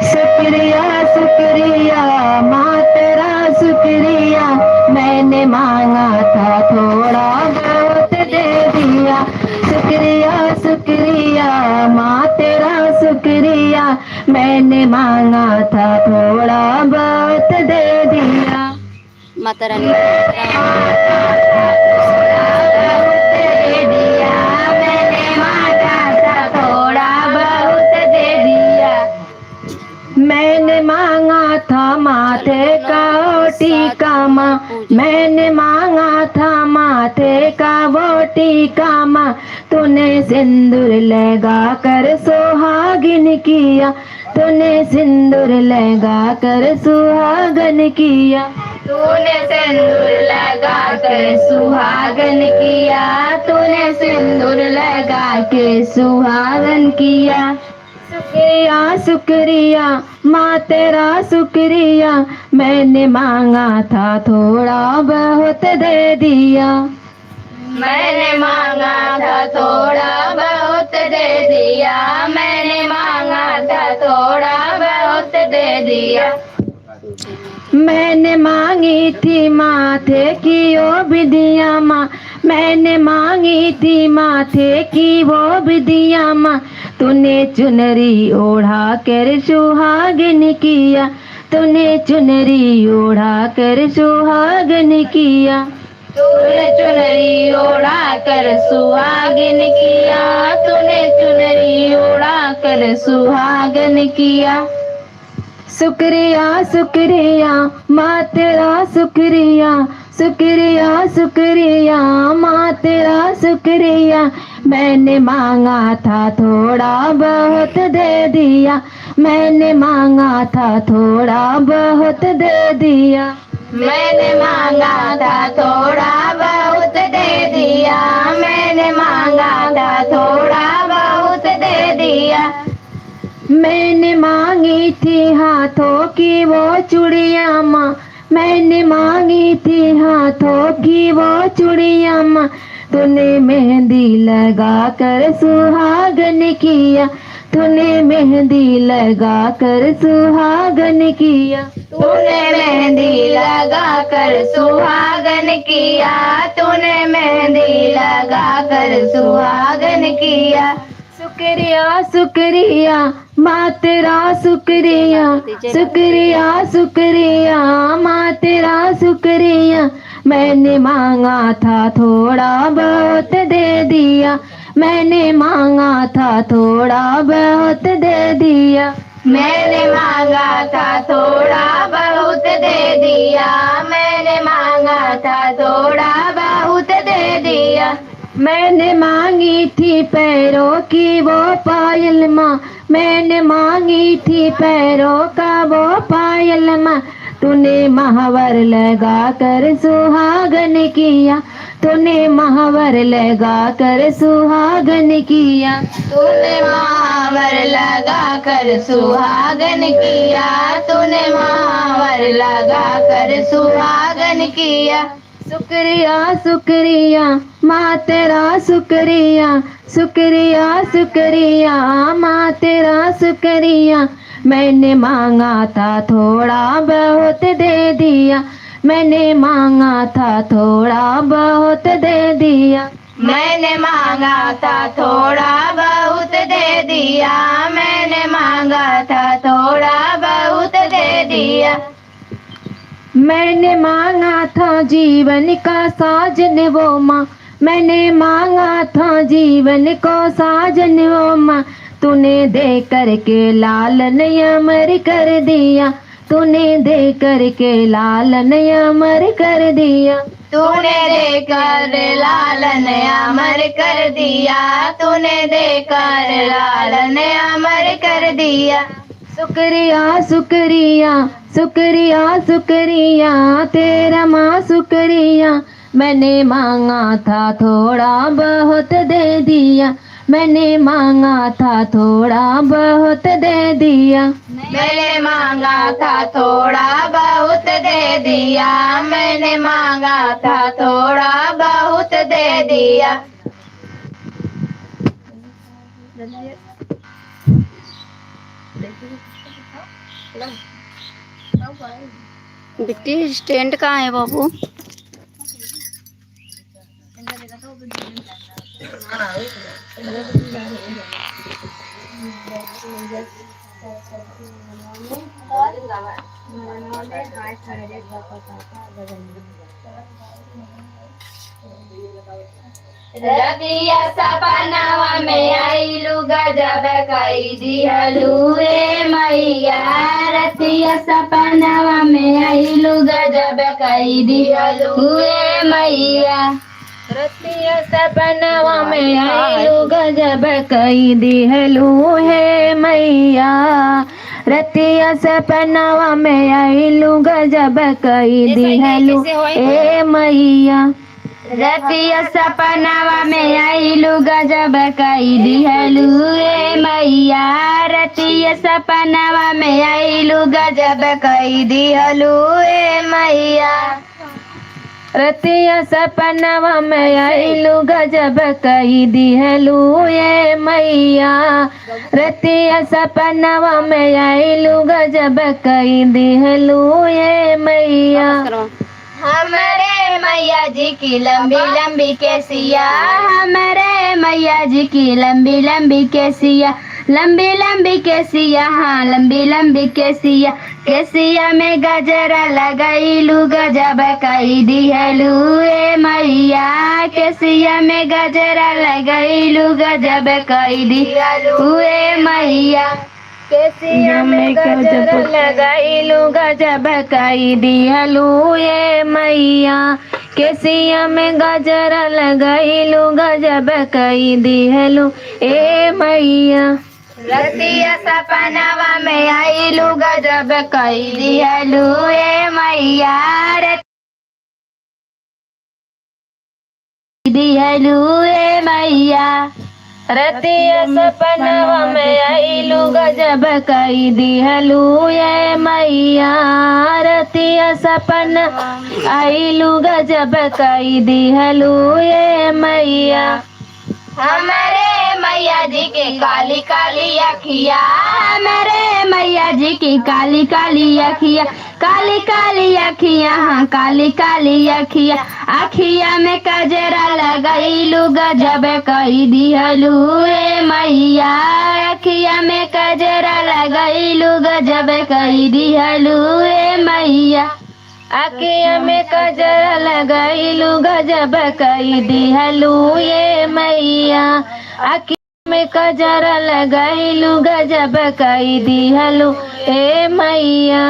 शुक्रिया, शुक्रिया, माँ तेरा शुक्रिया, मैंने मांगा था थोड़ा बहुत दे दिया। शुक्रिया, शुक्रिया, माँ तेरा शुक्रिया, मैंने मांगा था थोड़ा बहुत दे दिया। माता रानी। दे दिया, मैंने मांगा था थोड़ा बहुत दे दिया। मैंने मांगा था माथे का वो टीका माँ, मैंने मांगा था माथे का वो टीका माँ, तूने सिंदूर लगा कर सुहागिन किया, तूने सिंदूर लगा कर सुहागन किया। तूने सिंदूर लगा कर सुहागन किया, तूने सिंदूर लगा के सुहागन किया। शुक्रिया, शुक्रिया, माँ तेरा शुक्रिया, मैंने मांगा था थोड़ा बहुत दे दिया। मैंने मांगा था थोड़ा बहुत दे दिया, मैंने मांगा था थोड़ा बहुत दे दिया। मैंने मांगी थी माथे की वो बिंदिया माँ, मैंने मांगी थी माथे की वो बिंदिया माँ, तूने चुनरी ओढ़ा कर सुहागन किया, तूने चुनरी ओढ़ा कर सुहागन किया। तूने चुनरी ओढ़ा कर सुहागन किया, तूने चुनरी ओढ़ा कर सुहागन किया। शुक्रिया, शुक्रिया, माँ तेरा शुक्रिया, शुक्रिया, शुक्रिया, माँ तेरा शुक्रिया। मैंने मांगा था थोड़ा, बहुत दे दिया, मैंने मांगा था थोड़ा, बहुत दे दिया। मैंने मांगा था थोड़ा, बहुत दे दिया, मैंने मांगा था थोड़ा, बहुत दे दिया। मैंने मांगी थी हाथों की वो चूड़ियाँ माँ, मैंने मांगी थी हाथों की वो चूड़ियाँ माँ, तूने मेहंदी लगा कर सुहागन किया, तूने मेहंदी लगा कर सुहागन किया। तूने मेहंदी लगा कर सुहागन किया, तूने मेहंदी लगा कर सुहागन किया। शुक्रिया, शुक्रिया, माँ तेरा शुक्रिया, शुक्रिया, शुक्रिया, माँ तेरा शुक्रिया। मैंने मांगा था थोड़ा, बहुत दे दिया, मैंने मांगा था थोड़ा, बहुत दे दिया। मैंने मांगा था थोड़ा, बहुत दे दिया, मैंने मांगा था थोड़ा, बहुत दे दिया। मैंने मांगी थी पैरों की वो पायल माँ, मैंने मांगी थी पैरों का वो पायल माँ, तूने महावर लगा कर सुहागन किया, तूने महावर लगा कर सुहागन किया। तूने महावर लगा कर सुहागन किया, तूने महावर लगा कर सुहागन किया। शुक्रिया, शुक्रिया, माँ तेरा शुक्रिया, शुक्रिया, शुक्रिया, माँ तेरा शुक्रिया। मैंने मांगा था थोड़ा, बहुत दे दिया, मैंने मांगा था थोड़ा, बहुत दे दिया। मैंने मांगा था थोड़ा, बहुत दे दिया, मैंने मांगा था थोड़ा, बहुत दे दिया। मैंने मांगा था जीवन का साजन वो माँ, मैंने मांगा था जीवन को साजन वो माँ, तूने दे करके लालन अमर कर दिया, तूने दे करके लालन अमर कर दिया। तूने देकर लालन अमर कर दिया, तूने देकर लालन अमर कर दिया। शुक्रिया, शुक्रिया, शुक्रिया, शुक्रिया तेरा माँ शुक्रिया। मैंने मांगा था थोड़ा बहुत दे दिया, मैंने मांगा था थोड़ा बहुत दे दिया। मैंने मांगा था थोड़ा बहुत दे दिया, मैंने मांगा था थोड़ा बहुत दे दिया। बिट्टी, स्टैंड कहाँ है बाबू? रतिया सपनवा में आइलू, गजब कई दिहलू ए मैया। रतिया सपनवा में आइलू, गजब कई दिहलू ए मैया। रतिया सपनवा में आइलू, गजब कई दिहलू हे मैया। रतिया सपनवा में आइलू, गजब कई दिहलू ए मैया। रतिया सपनवा में आइलू, गजब कई दिहलू ए मैया। रतिया सपनवा में आइलू, गजब कई दिहलू ए मैया। रतिया सपनवा में आइलू, गजब कई दिहलू ए मैया। रतिया सपनवा में आइलू, गजब कई दिहलू ए मैया। हमरे मैया जी की लंबी लंबी केसिया, हमरे मैया जी की लंबी लंबी केसिया, लंबी लंबी केसिया, हाँ, लंबी लंबी केसिया। केसिया में गजरा लगैलू, गजब कई दिहलू ए मैया। केसिया में गजरा लगैलू, गजब कई दिहलू ए मैया। केसिया में गजरा लगैलू, गजब कई दिहलू ए मैया। केसिया में गजरा लगैलू, गजब कई दिहलू ए मैया। रतिया सपनवा में आइलू, गजब कई दिहलू ए मैया। रतिया दिहलू ए मैया। रतिया सपनवा में आइलू, गजब कई दिहलू ए मैया। रतिया सपनवा में आइलू, गजब कई दिहलू ए मैया। हमरे मैया जी के काली काली अखिया, हमरे मैया जी की काली काली अखिया, काली काली अखिया, हाँ, काली काली अखिया। अखिया में कजरा लगैलू, गजब कई दिहलू ए मैया। अखिया में कजरा लगैलू, गजब कई दिहलू ए मैया। अखिया में कजरा लगैलू, गजब कई दिहलू ए मैया। अखिया में कजरा लगैलू, गजब कई दिहलू ए मैया।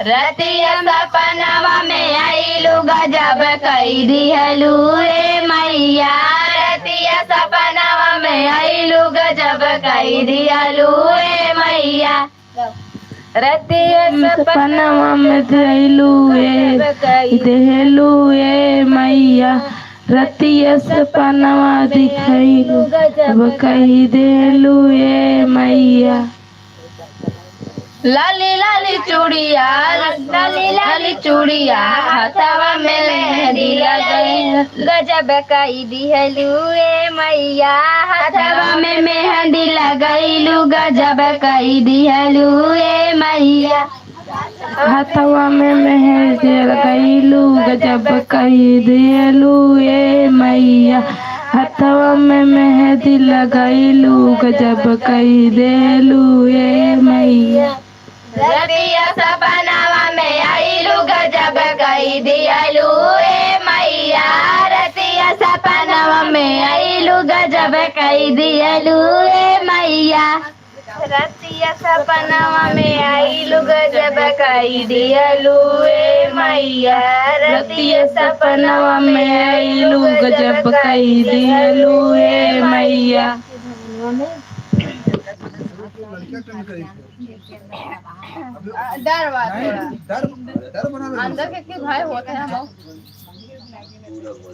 रतिया सपनवा में आइलू, गजब कई दिहलू ए मैया। रतिया सपनवा में आइलू, गजब कई दिहलू ए मैया। रतिया सपनवा में दिहलू ए, दिहलू ए मैया। रतिया सपनवा दिखैलू, गजब कई दिहलू ए मैया। लाली लाली चूड़िया, लाली लाली चूड़िया, हाथवा में मेहंदी लगई, गजब कई दिहलू ए मैया। हाथवा में मेहंदी लगैलू, गजब कई दिहलू ए मैया। हाथवा में मेहंदी लगैलू, गजब कई दिहलू ए मैया। हाथवा में मेहंदी लगैलू, गजब कई दिहलू ए मैया। रतिया सपनवा में आइलू, गजब कई दिहलू ए मैया। रतिया सपनवा में आइलू, गजब कई दिहलू ए मैया। रतिया सपनवा में आइलू, गजब कई दिहलू ए मैया। रतिया सपनवा में आइलू, गजब कई दिहलू ए मैया। डर बा थोड़ा। डर, डर बना अंदर के क्यों भाई होते हैं हम लोग?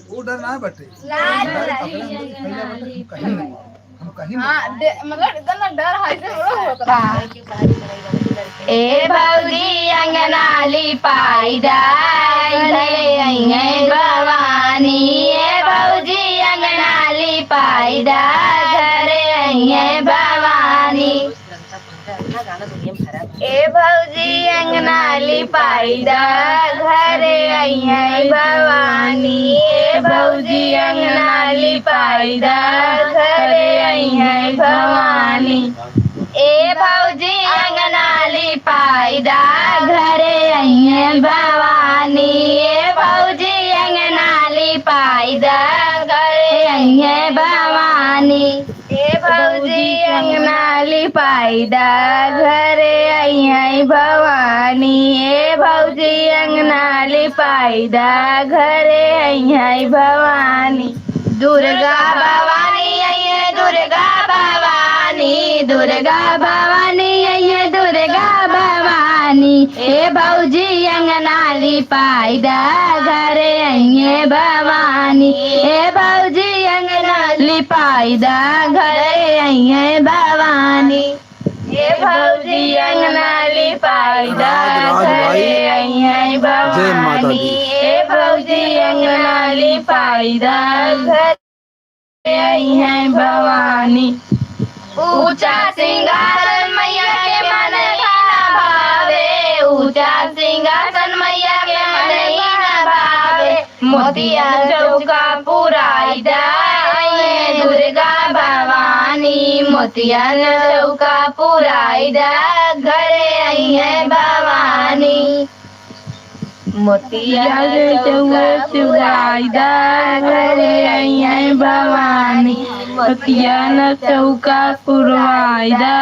वो डर ना बटे। लाज डर अपने अंदर से फैला बटे, हम कहीं नहीं। हम कहीं नहीं। हाँ, डे-, मतलब इतना डर है, ऐसे थोड़ा होता है। ए भौजी अंगना लिपाई दा, घरे अइहैं भवानी। ए भौजी अंगना लिपाई दा, घरे अइहैं भवानी। ए भौजी अंगना लिपाई दा, घरे अइहैं भवानी। ए भौजी अंगना लिपाई दा, घरे अइहैं भवानी। ए भौजी अंगना लिपाई दा, घरे अइहैं भवानी। ए भौजी अंगना लिपाई दा, घरे अइहैं भवानी। ए भौजी अंगना लिपाई दा, घरे अइहैं भवानी। ए भौजी अंगना लिपाई दा, घरे अइहैं भवानी। दुर्गा भवानी अइहैं, दुर्गा भवानी, दुर्गा भवानी अइहैं, दुर्गा भवानी। ए भौजी अंगना लिपाई दा, घरे अइहैं भवानी। ए भौजी अंगना लिपाई दा, घरे अइहैं भवानी। ए भौजी अंगना लिपाई पाइदा, राज, राज भाई। घरे अइहैं भवानी। जय माता दी। ए भौजी अंगना लिपाइदा, घरे अइहैं भवानी। ऊंचा सिंहासन मैया के मन ही ना भावे, ऊंचा सिंहासन मैया के मन ही ना भावे। मोतियन चौका पुराइदा, अइहैं दुर्गा भवानी। मोतियन चौका पुराइदा, घरे अइहैं भवानी। मोतियन चौका पुराइदा, घरे अइहैं भवानी। मोतियन चौका पुराइदा,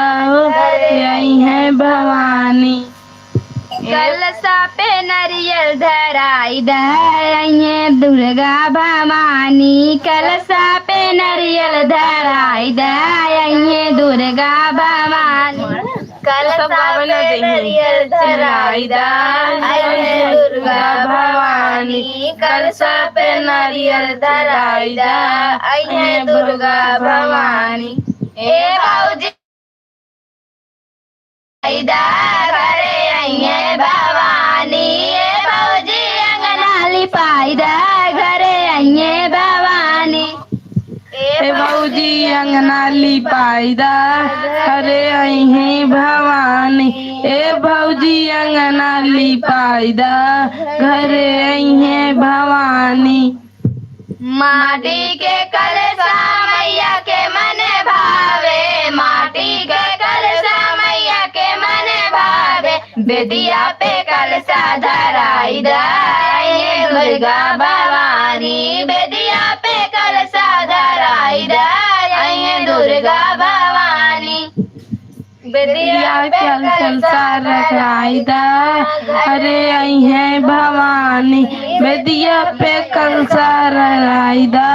घरे अइहैं भवानी। कलसा पे नरियल धराइदा, अइहैं दुर्गा भवानी। कलसा पे नरियल धराइदा, अइहैं दुर्गा भवानी। कलसा पे नरियल धराइदा, अइहैं दुर्गा भवानी। कलसा पे नरियल धराइदा, अइहैं दुर्गा भवानी। ए भौजी आइदा, घरे अइहैं भवानी। ए भौजी अंगना लिपाइदा, घरे अइहैं भवानी। ए भौजी अंगना लिपाइदा, घरे अइहैं भवानी। ए भौजी अंगना लिपाइदा, घरे अइहैं भवानी। माटी के कलसा मैया के मन भावे, माटी के कलसा मैया के मन भावे। बेदिया पे कलसा धराइदा, अइहैं दुर्गा भवानी। बेदिया पे कलसा धराइदा, अइहैं दुर्गा भवानी। बेदिया पे कलसा रखाइदा, घरे अइहैं भवानी। बेदिया पे कलसा रखाइदा,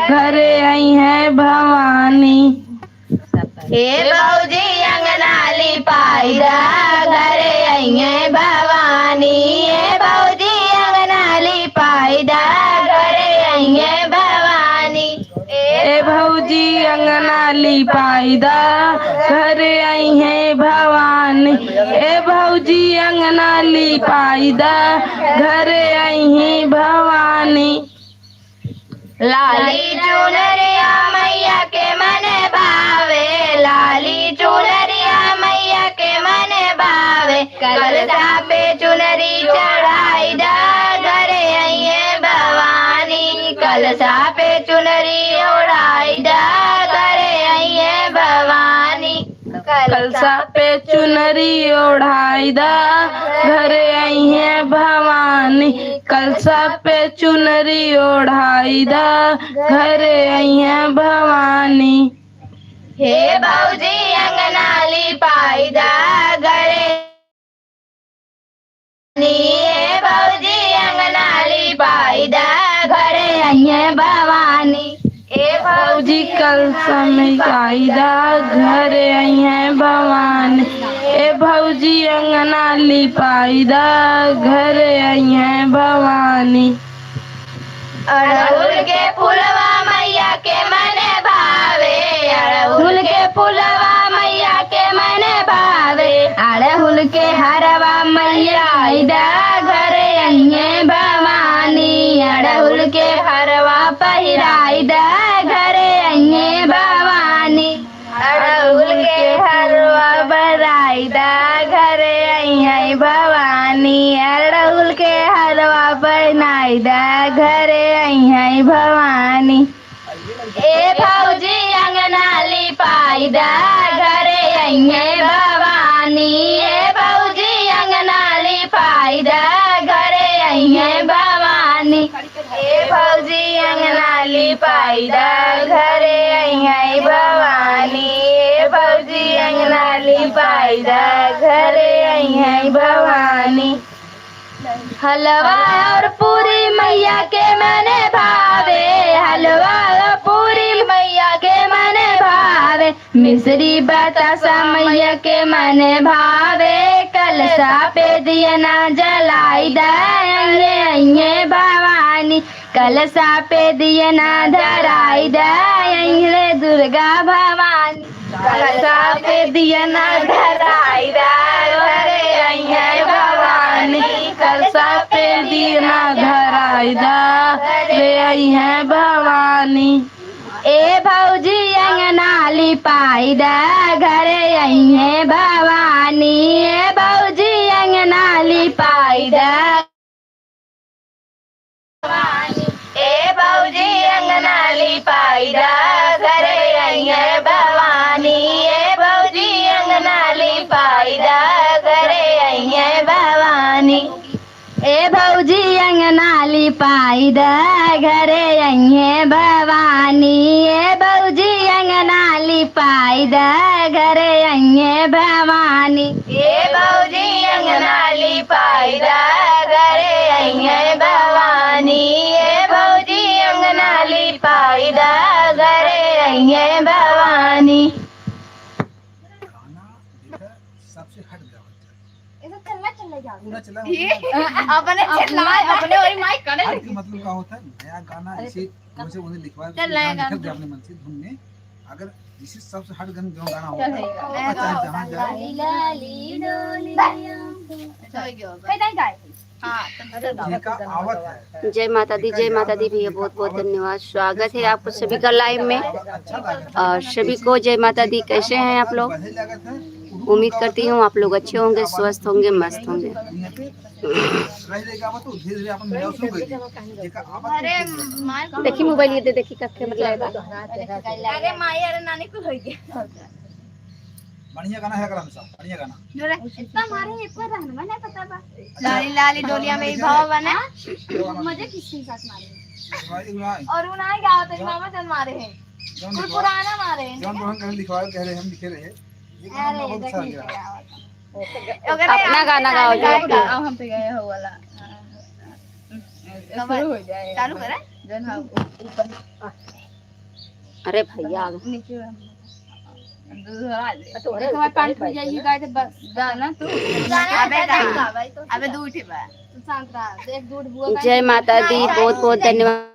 घरे अइहैं भवानी। ए भौजी अंगना लिपाइदा, घरे अइहैं भवानी। ए भौजी अंगना लिपाइदा, घरे अइहैं भवानी। ए भौजी अंगना लिपाइदा, घरे अइहैं भवानी। ए भौजी अंगना लिपाइदा, घरे अइहैं भवानी। लाली चुनरिया मैया के मन भावे, लाली चुनरिया मैया के मन भावे। कलसा पे चुनरी चढ़ाइदा, घरे अइहैं भवानी। कलसा पे चुनरी ओढ़ाइदा, घरे अइहैं भवानी। कलसा पे चुनरी ओढ़ाइदा, घरे अइहैं भवानी। कलसा पे चुनरी ओढ़ाइदा, घरे अइहैं भवानी। हे भौजी अंगना लिपाइदा, घरे नी। हे भौजी अंगना लिपाइदा, घरे अइहैं भवानी। ए भौजी कलसा लिपाइदा, घरे अइहैं भवानी। ए भौजी अंगना लिपाइदा, घरे अइहैं भवानी। अड़हुल के फुलवा मैया के मन भावे, अड़हुल के फुलवा मैया के मन भावे। अड़हुल के हरवा मैया आइदा, घरे अइहैं भवानी। अड़हुल के हरवा पहिराइदा, घरे अइहैं भवानी। अड़हुल के हरवा पहिराइदा, घरे अइहैं भवानी। अड़हुल के हरवा पहिनाइदा, घरे अइहैं भवानी। ए भौजी अंगना लिपाइदा, घरे अइहैं भवानी। ए भौजी अंगना लिपाइदा, घरे अइहैं भवानी। ए भौजी अंगना लिपाइदा, घरे अइहैं भवानी। ए भौजी अंगना लिपाइदा, घरे अइहैं भवानी। हलवा और पूरी मैया के मन भावे, हलवा और पूरी मैया के मन भावे। मिश्री बतासा मैया के मन भावे, कलसा पे दियना जलाइदा, अइहैं, अइहैं भवानी। कलसा पे दियना धराइदा, अइहैं दुर्गा भवानी। कलसा पे दियना धराइदा, घरे ना धराई दा, घरे अइहें भवानी। ए भौजी अंगना लिपाई दा, घरे अइहें भवानी। ए भौजी अंगना लिपाई दा, ए भौजी अंगना लिपाई दा, घरे अइहें भवानी। ए भौजी अंगना लिपाई दा, घरे अइहें भवानी। ए भौजी अंगना लिपाई दा, घरे अइहें भवानी। ए भौजी अंगना लिपाई दा, घरे अइहें भवानी। ए भौजी अंगना लिपाई दा, घरे अइहें भवानी। ए भौजी अंगना लिपाई दा, घरे अइहें भवानी। गाना देखा सबसे हट गया बच्चा। ऐसा चलना चलना जाओ। पूरा चला ये अपने अपना चला, अपने वही माइक करे। हट के मतलब का होता है? नया गाना अरे जैसे वैसे उन्हें लिखवा चल, नया गाना। लिख दे अपने मन से धुन में। अगर जैसे सबसे हट गन जो गाना होता है, चल, नया गाना। चाहे जहाँ जाए। लाली लाली डोलिया। अच्छा, हो गया, हो गया। कहीं नहीं गाए। हाँ, तुम सुनाओ। जेका आवत है। जय माता दी, जय माता दी भैया, बहुत बहुत धन्यवाद, स्वागत है आपको सभी का लाइव में। और सभी को जय माता दी। कैसे हैं आप लोग? उम्मीद करती हूँ आप लोग अच्छे होंगे, स्वस्थ होंगे, मस्त होंगे। अरे माई, देखी मोबाइल ये दे, देखी कब के मतलब। अरे माई, अरे नानी को हो गया। बढ़िया गाना है, करम साहब, बढ़िया गाना। जोरे, इतना मारे, एक बार रहना, मैं नहीं पता बा। लाली लाली डोलिया में ही भाव बना। हाँ? मजे किसके साथ मारे? भाई, उनाई। और उनाई गावत है, जौन मामा जन मारे हैं। जौन कुल लिखवा-, पुराना मारे हैं। जौन बहन कहे लिखवाए, कह रहे, हम लिखे रहे। ये गाना अरे, बहुत अच्छा लग रहा है। देखिए क्या बात है। ओकरे अपना आप गाना गाओ, गाना जो गाओ। अब हम पे गए हो वाला। शुरू हो जाए। चालू करें? जौन हम ऊपर। अरे भैया, आ गए। नीचे में हम दोहरा दे। तो अरे एक बार ऊपर पानी पी जाइए, गाय के बस। गाना तू। अबे गा। अबे दू उठे बा। तू शांत रहा। देख, दूध बुआ जय माता दी, बहुत बहुत धन्यवाद।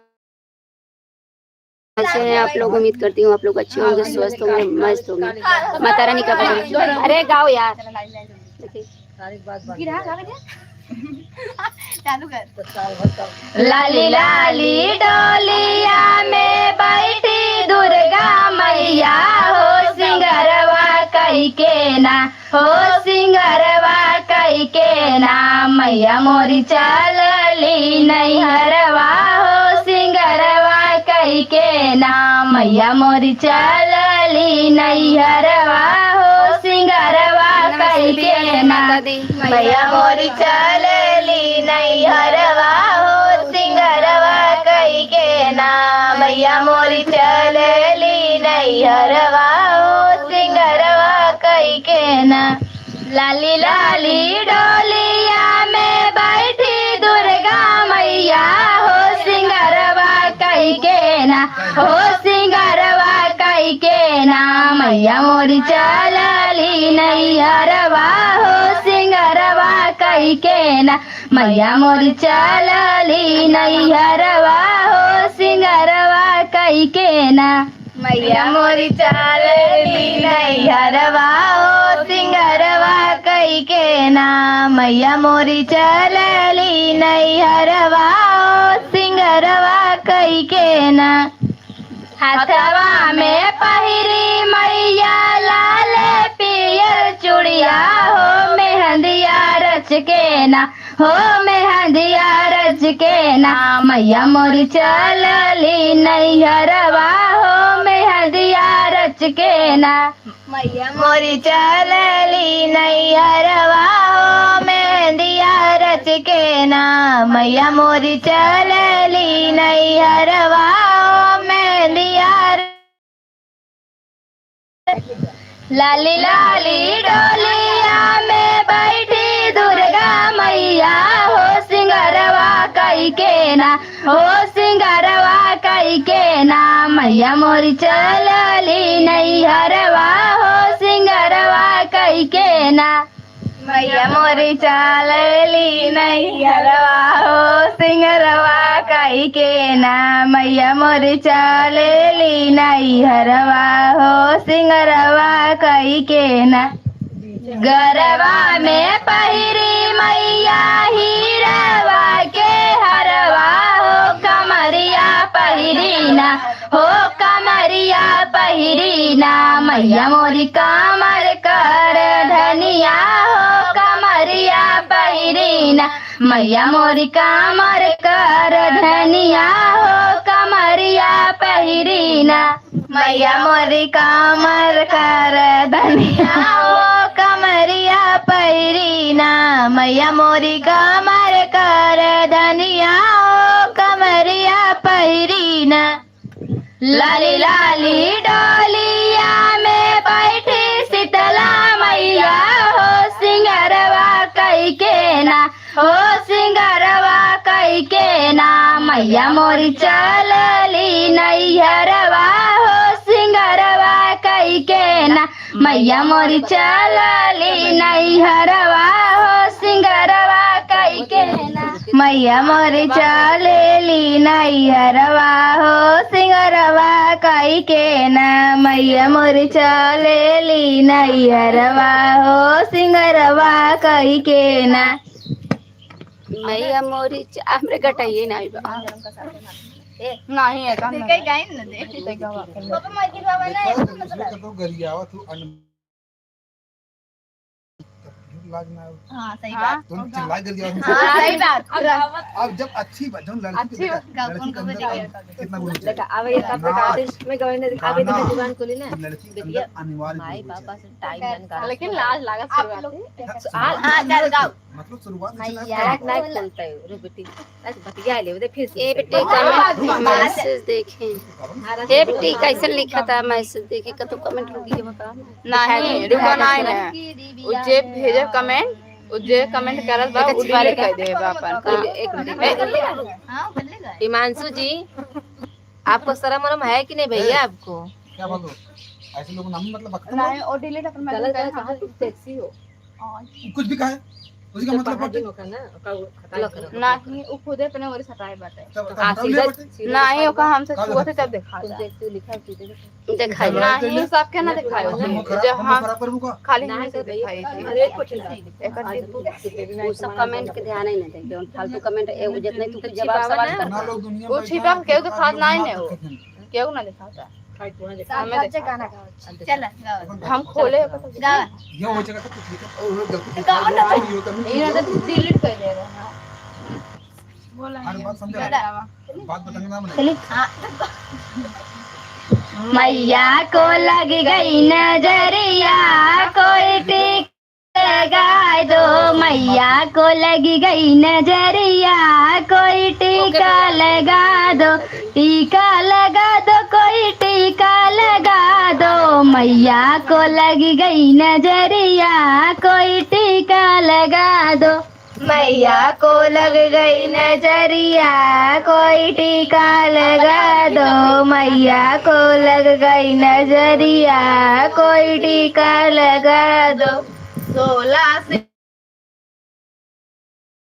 कैसे हैं आप लोग? उम्मीद करती हूँ आप लोग अच्छे होंगे, स्वस्थ होंगे, मस्त होंगे। माता रानी का भजन। अरे गाओ यार। देखिए। गिरा, गा दे। चालू कर। लाली लाली डोलिया में बैठी दुर्गा मैया हो, सिंगरवा कई के ना, हो सिंगरवा कई के ना, मैया मोरी चलली नैहरवा हो, सिंगरवा कई के ना, मैया मोरी चलली नैहरवा हो, सिंगरवा कई के ना। मैया मोरी चलली नैहरवा हो, सिंगरवा कई के ना। मैया मोरी चलली नैहरवा हो, सिंगरवा कई के ना। लाली लाली डोलिया में बैठी दुर्गा मैया हो, सिंगरवा कई के ना। हो सिंगरवा कई के ना, मैया मोरी चलली नैहरवा हो, सिंगरवा कई के ना, मैया मोरी चलली नैहरवा हो, सिंगरवा कई के ना। मैया मोरी चलली नैहरवा हो, सिंगरवा कई के ना, मैया मोरी चलली नैहरवा हो, सिंगरवा कई के ना। हथवा में पहिरी मैया लाल पियर चूड़िया हो, मेहंदिया रच के ना, हो मेहंदिया रच के ना, मैया मोरी चलली नैहरवा हो, मेहंदिया रच के ना। मैया मोरी चलली नैहरवा हो, मेहंदिया रच के ना। मैया मोरी चलली नैहरवा हो, मेहंदिया र-, लाली लाली डोलिया में बैठी दुर्गा मैया हो, सिंगरवा कई के ना। हो सिंगरवा कई के ना, मैया मोरी चलली नैहरवा हो, सिंगरवा कई के ना। मैया मोरी चलली नैहरवा हो, सिंगरवा कई के ना। मैया मोरी चलली नैहरवा हो, सिंगरवा कई के ना। गरवा में पहिरी मैया हीरवा के पहिरीना, हो कमरिया पहिरीना, मैया मोरी कमर कर धनिया, हो कमरिया पहिरीना, मैया मोरी कमर कर धनिया, हो कमरिया पहिरीना। मैया मोरी कमर कर धनिया, हो कमरिया पहिरीना, मैया मोरी कमर कर धनिया, हो कमरिया पहिरीना। लाली लाली डोलिया में बैठी शीतला मैया हो सिंगरवा कई के ना, हो सिंगरवा कई के ना, मैया मोरी चलली नैहरवा हो सिंगरवा कई के ना, मैया मोरी चलली नैहरवा हो सिंगरवा कई के ना। मैया मोरी चलेली नैहरवा हो सिंगरवा कई के ना, मैया मोरी चलेली नैहरवा हो सिंगरवा कई के ना। मैया मोरी च-, हमरे गटाइए ना आइबा। नहीं है, काम नहीं। गाइन न दे। पापा, माइकिल बाबा ना, देखो, दूसरे का तो गरियावा तू अन- लाज ना हो। हाँ, सही हाँ। बात। तुम चिल्ला के दिया। हाँ, सही बात। अब जब अच्छी बात, जौन लड़की अच्छी के बेटा, बात। लड़की के अंदर कितना गुण होता है? देखा, अब ये तब तक नाच, आर्टिस्ट में गए ना, अब ये तो गाना, जुबान खोली ना। लड़की के अंदर बिटिया, अनिवार्य माई गुण होता है। पापा से टाइम बन कर लेकिन लाज लागत आप शुरुआत लोग है। हाँ, हाँ, चल गाओ। मतलब शुरुआत से मैया चला। ना खोलता है, रुक बेटी। अच्छा, बतिया ले, उधर फिर से। ए बेटी, कमेंट, मैसेज देखें। ए बेटी, कैसन लिखा था मैसेज देखें, कतो कमेंट रुकी के बता। नहीं, रुका नहीं ना। उ जे भेजब कमेंट, उ जे कमेंट करत बा, उ डिलीट कर देबा अपन। हाँ, एक मिनट। ए, हिमांशु जी, आपको शर्म वरम है कि नहीं भैया आपको? क्या बोलो? ऐसे लोग नाम मतलब बकते हैं। नहीं, और डिलीट अपन मैसेज गलत कर, गलत हाँ। कहा, तुम सेक्सी हो। और कुछ भी कहे, उसका तो मतलब पहाड़ी बाटे। लोग ना, का वो खतरा लोग है। नहीं, वो खुदे अपने ओर सटाए बाटे। तब, तो तब आशीर्वाद हटाओ ले बाटे। नहीं, ओका हमसे का छुआ थे, बात? तब देखा तुम था। देखते हो, लिखा है, सीधे देखो। देखा है। नहीं, सबके ना दिखायो। हम खराब, जब हम हम खराब करबू का? खाली नहीं, हमसे तो भैया, दिखाई थी। अरे, कुछ नहीं। एक आज दिन कुछ नहीं, वो सब कमेंट के ध्यान ही नहीं देंगे, उन फालतू कमेंट, ए, वो जितने तू जवाब सवाल ना। कर। ना लोग दुनिया वो में छिपा इतना केहू दिखात नहीं है वो। केहू ना दिखाता। हमें देखा। गाना गाओ। चल, गाओ। हम खोले हो तो गाओ। ये हो जगह तो कुछ लिखा, और वो गलती गाओ ना। ये तो डिलीट कर दे रहे हैं। बोला हर नहीं। बात समझा। गाओ। बात बताने ना बने। चलिए। हाँ। मैया को लग गई नजरिया, कोई टीका लगा दो, मैया को लग गई नजरिया, कोई टीका लगा दो, टीका लगा दो, कोई टीका लगा दो, मैया को लग गई नजरिया, कोई टीका लगा दो। मैया को लग गई नजरिया, कोई टीका लगा दो, मैया को लग गई नजरिया, कोई टीका लगा दो। सोलह से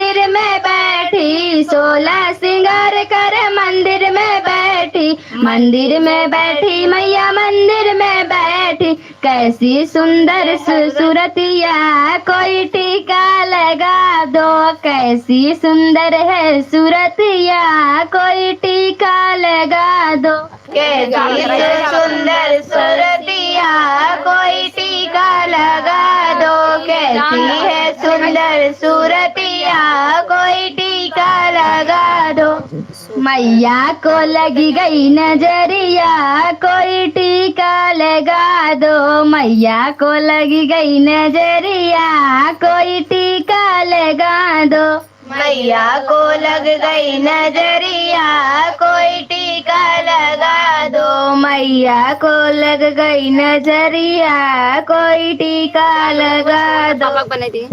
मंदिर में बैठी, सोलह सिंगार कर मंदिर में बैठी, मंदिर में बैठी मैया मंदिर में बैठी, कैसी सुंदर सु-, सूरतिया, कोई टीका लगा दो, कैसी सुंदर है सूरतिया, कोई टीका लगा दो। कैसी सुंदर सूरतिया, कोई टीका लगा दो। कैसी है सुंदर सूरतिया, कोई टीका लगा दो। मैया को लगी गई नजरिया, कोई टीका लगा दो। मैया को लगी गई नजरिया, कोई टीका लगा दो। मैया को लग गई नजरिया, कोई टीका लगा दो। मैया को लग गई नजरिया, कोई टीका लगा दो। पापा को बना दिए।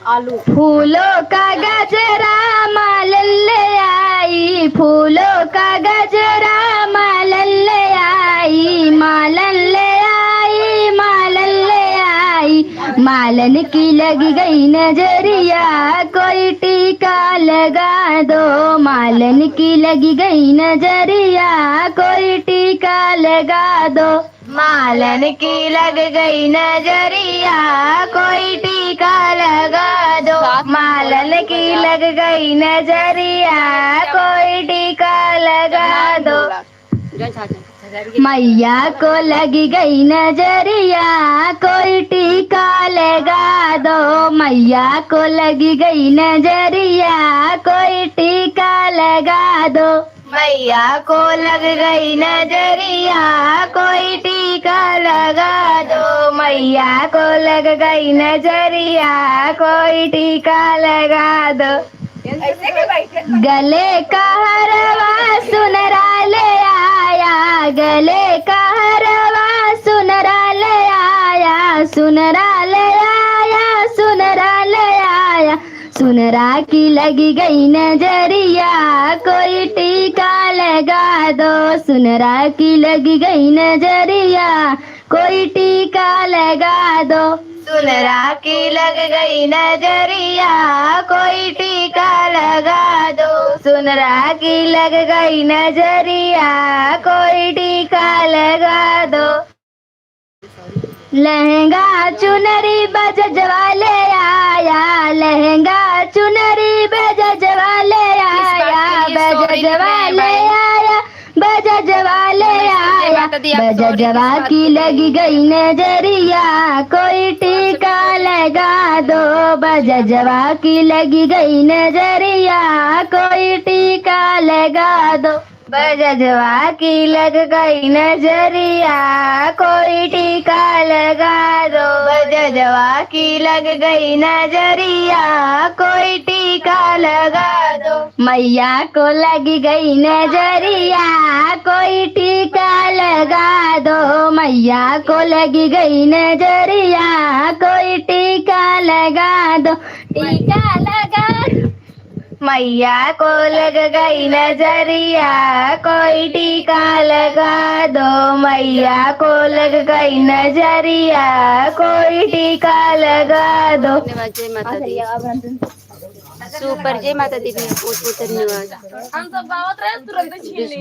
आलू। फूलों का गजरा मालन ले आई, फूलों का गजरा मालन ले आई, मालन ले आई, मालन ले आई। मालन की लग गई नजरिया, कोई टीका लगा दो। मालन की लग गई नजरिया, कोई टीका लगा दो। मालन की लग गई नजरिया, कोई टीका लगा दो। मालन की लग गई नजरिया, कोई टीका लगा दो। मैया को लगी गई नजरिया, कोई टीका लगा दो। मैया को लगी गई नजरिया, कोई टीका लगा दो। मैया को लग गई नजरिया, कोई टीका लगा दो। मैया को लग गई नजरिया, कोई टीका लगा दो। गले का हरवा सुनरा ले आया, गले का हरवा सुनरा ले आया, सुनरा ले आया, सुनरा ले आया। सुनरा की लगी गई नजरिया, कोई टीका लगा दो। सुनरा की लगी गई नजरिया, कोई टीका लगा दो। सुनरा की लग गई नजरिया, कोई टीका लगा दो। सुनरा की लग गई नजरिया, कोई टीका लगा दो। लहंगा चुनरी बजजवा ले आया, लहंगा चुनरी बजजवा ले आया, बजजवा ले आया, बजजवा ले आया। बजजवा की लगी गई नजरिया, कोई टीका लगा दो। बजजवा की लगी गई नजरिया, कोई टीका लगा दो। बजजवा की लग गई नजरिया, कोई टीका लगा दो। बजजवा की लग गई नजरिया, कोई टीका लगा दो। मैया को लगी गई नजरिया, कोई टीका लगा दो। मैया को लगी गई नजरिया, कोई टीका लगा दो। टीका लगा दो। मैया को लग गई नजरिया, कोई टीका लगा दो। मैया को लग गई नजरिया, कोई टीका लगा दो। धन्यवाद, जय माता दी। सुपर, जय माता दी, बहुत बहुत धन्यवाद। हम सब गावत रहे, तुरंत छीन लेली।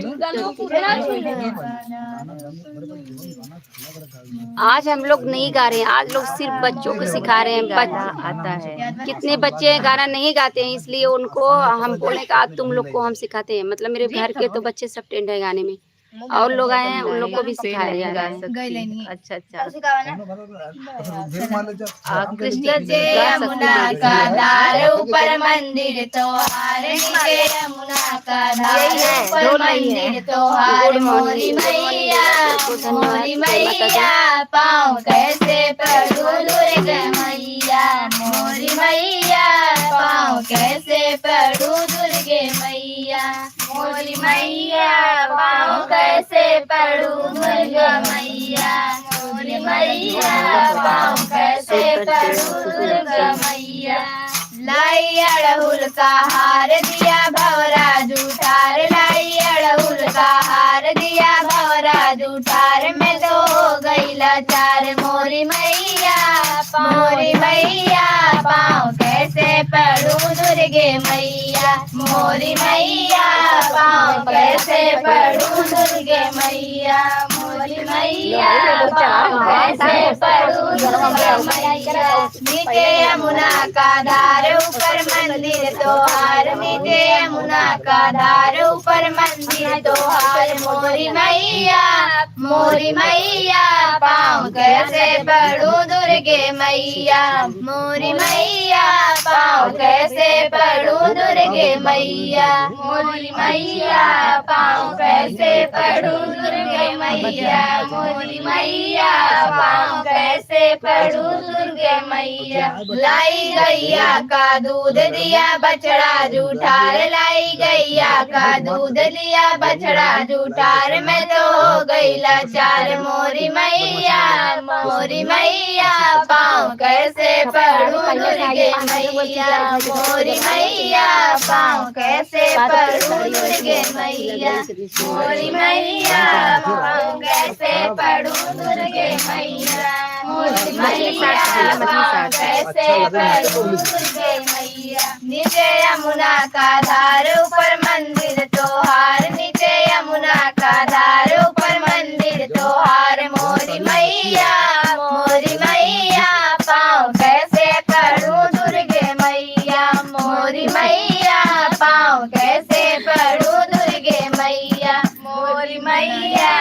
आज हम लोग नहीं गा रहे हैं, आज लोग सिर्फ बच्चों को सिखा रहे हैं। बच-, आता है। कितने बच्चे गाना नहीं गाते हैं, इसलिए उनको हम बोले कि आज तुम लोग को हम सिखाते हैं। मतलब मेरे घर के तो बच्चे सब टेंड है गाने में, और लोग आए हैं, उन लोग को भी सिखाया जा रहा है। अच्छा, अच्छा। आ, कृष्ण जी नीचे यमुना का धार, ऊपर मंदिर तोहार, नीचे यमुना का धार, ऊपर मंदिर तोहार। मोरी मैया, मोरी मैया, पाँव कैसे पड़ू दुर्गे मैया। मोरी मैया, पाँव कैसे पड़ू दुर्गे मैया। मोरी मैया, पाँव कैसे पड़ू दुर्गा मैया। मोरी मैया, पाँव कैसे पड़ू दुर्गा मैया। लाई अड़हुल का हार दिया भवरा जूठार, लाई अड़हुल का हार दिया भवरा जूठार, मैं तो हो गई लाचार। मोरी मैया, मोरी मैया, पाँव कैसे पड़ू दुर्गे मैया। मोरी मैया, पाँव कैसे पड़ू दुर्गे मैया। मोरी मैया, पाँव कैसे पड़ू दुर्गे मैया। नीचे यमुना का धार, ऊपर मंदिर तोहार, नीचे यमुना का धार, ऊपर मंदिर तोहार। मोरी मैया, मोरी मैया, पाँव कैसे पड़ू दुर्गे मैया। मोरी मैया, पाँव कैसे पड़ू दुर्गे मैया। मोरी मैया, पाँव कैसे पड़ू दुर्गे मैया। मोरी मैया, पाँव कैसे पड़ू दुर्गे मैया। लाई गैया का दूध दिया बछड़ा जूठार, लाई गैया का दूध दिया बछड़ा जूठार, मैं तो हो गई लाचार। मोरी मैया, मोरी मैया, पाँव कैसे पड़ू दुर्गे मैया। मोरी मैया, पाँव कैसे पड़ू दुर्गे मैया। मोरी मैया, पाँव कैसे पड़ू दुर्गे मैया। मोरी मैया, पाँव कैसे पड़ू दुर्गे मैया। नीचे यमुना का धार, ऊपर मंदिर तोहार, नीचे यमुना का धार, ऊपर मंदिर तोहार। मोरी मैया, मोरी मैया, पाँव कैसे पड़ू दुर्गे मैया। मोरी मैया, पाँव कैसे पड़ू दुर्गे मैया। मोरी मैया,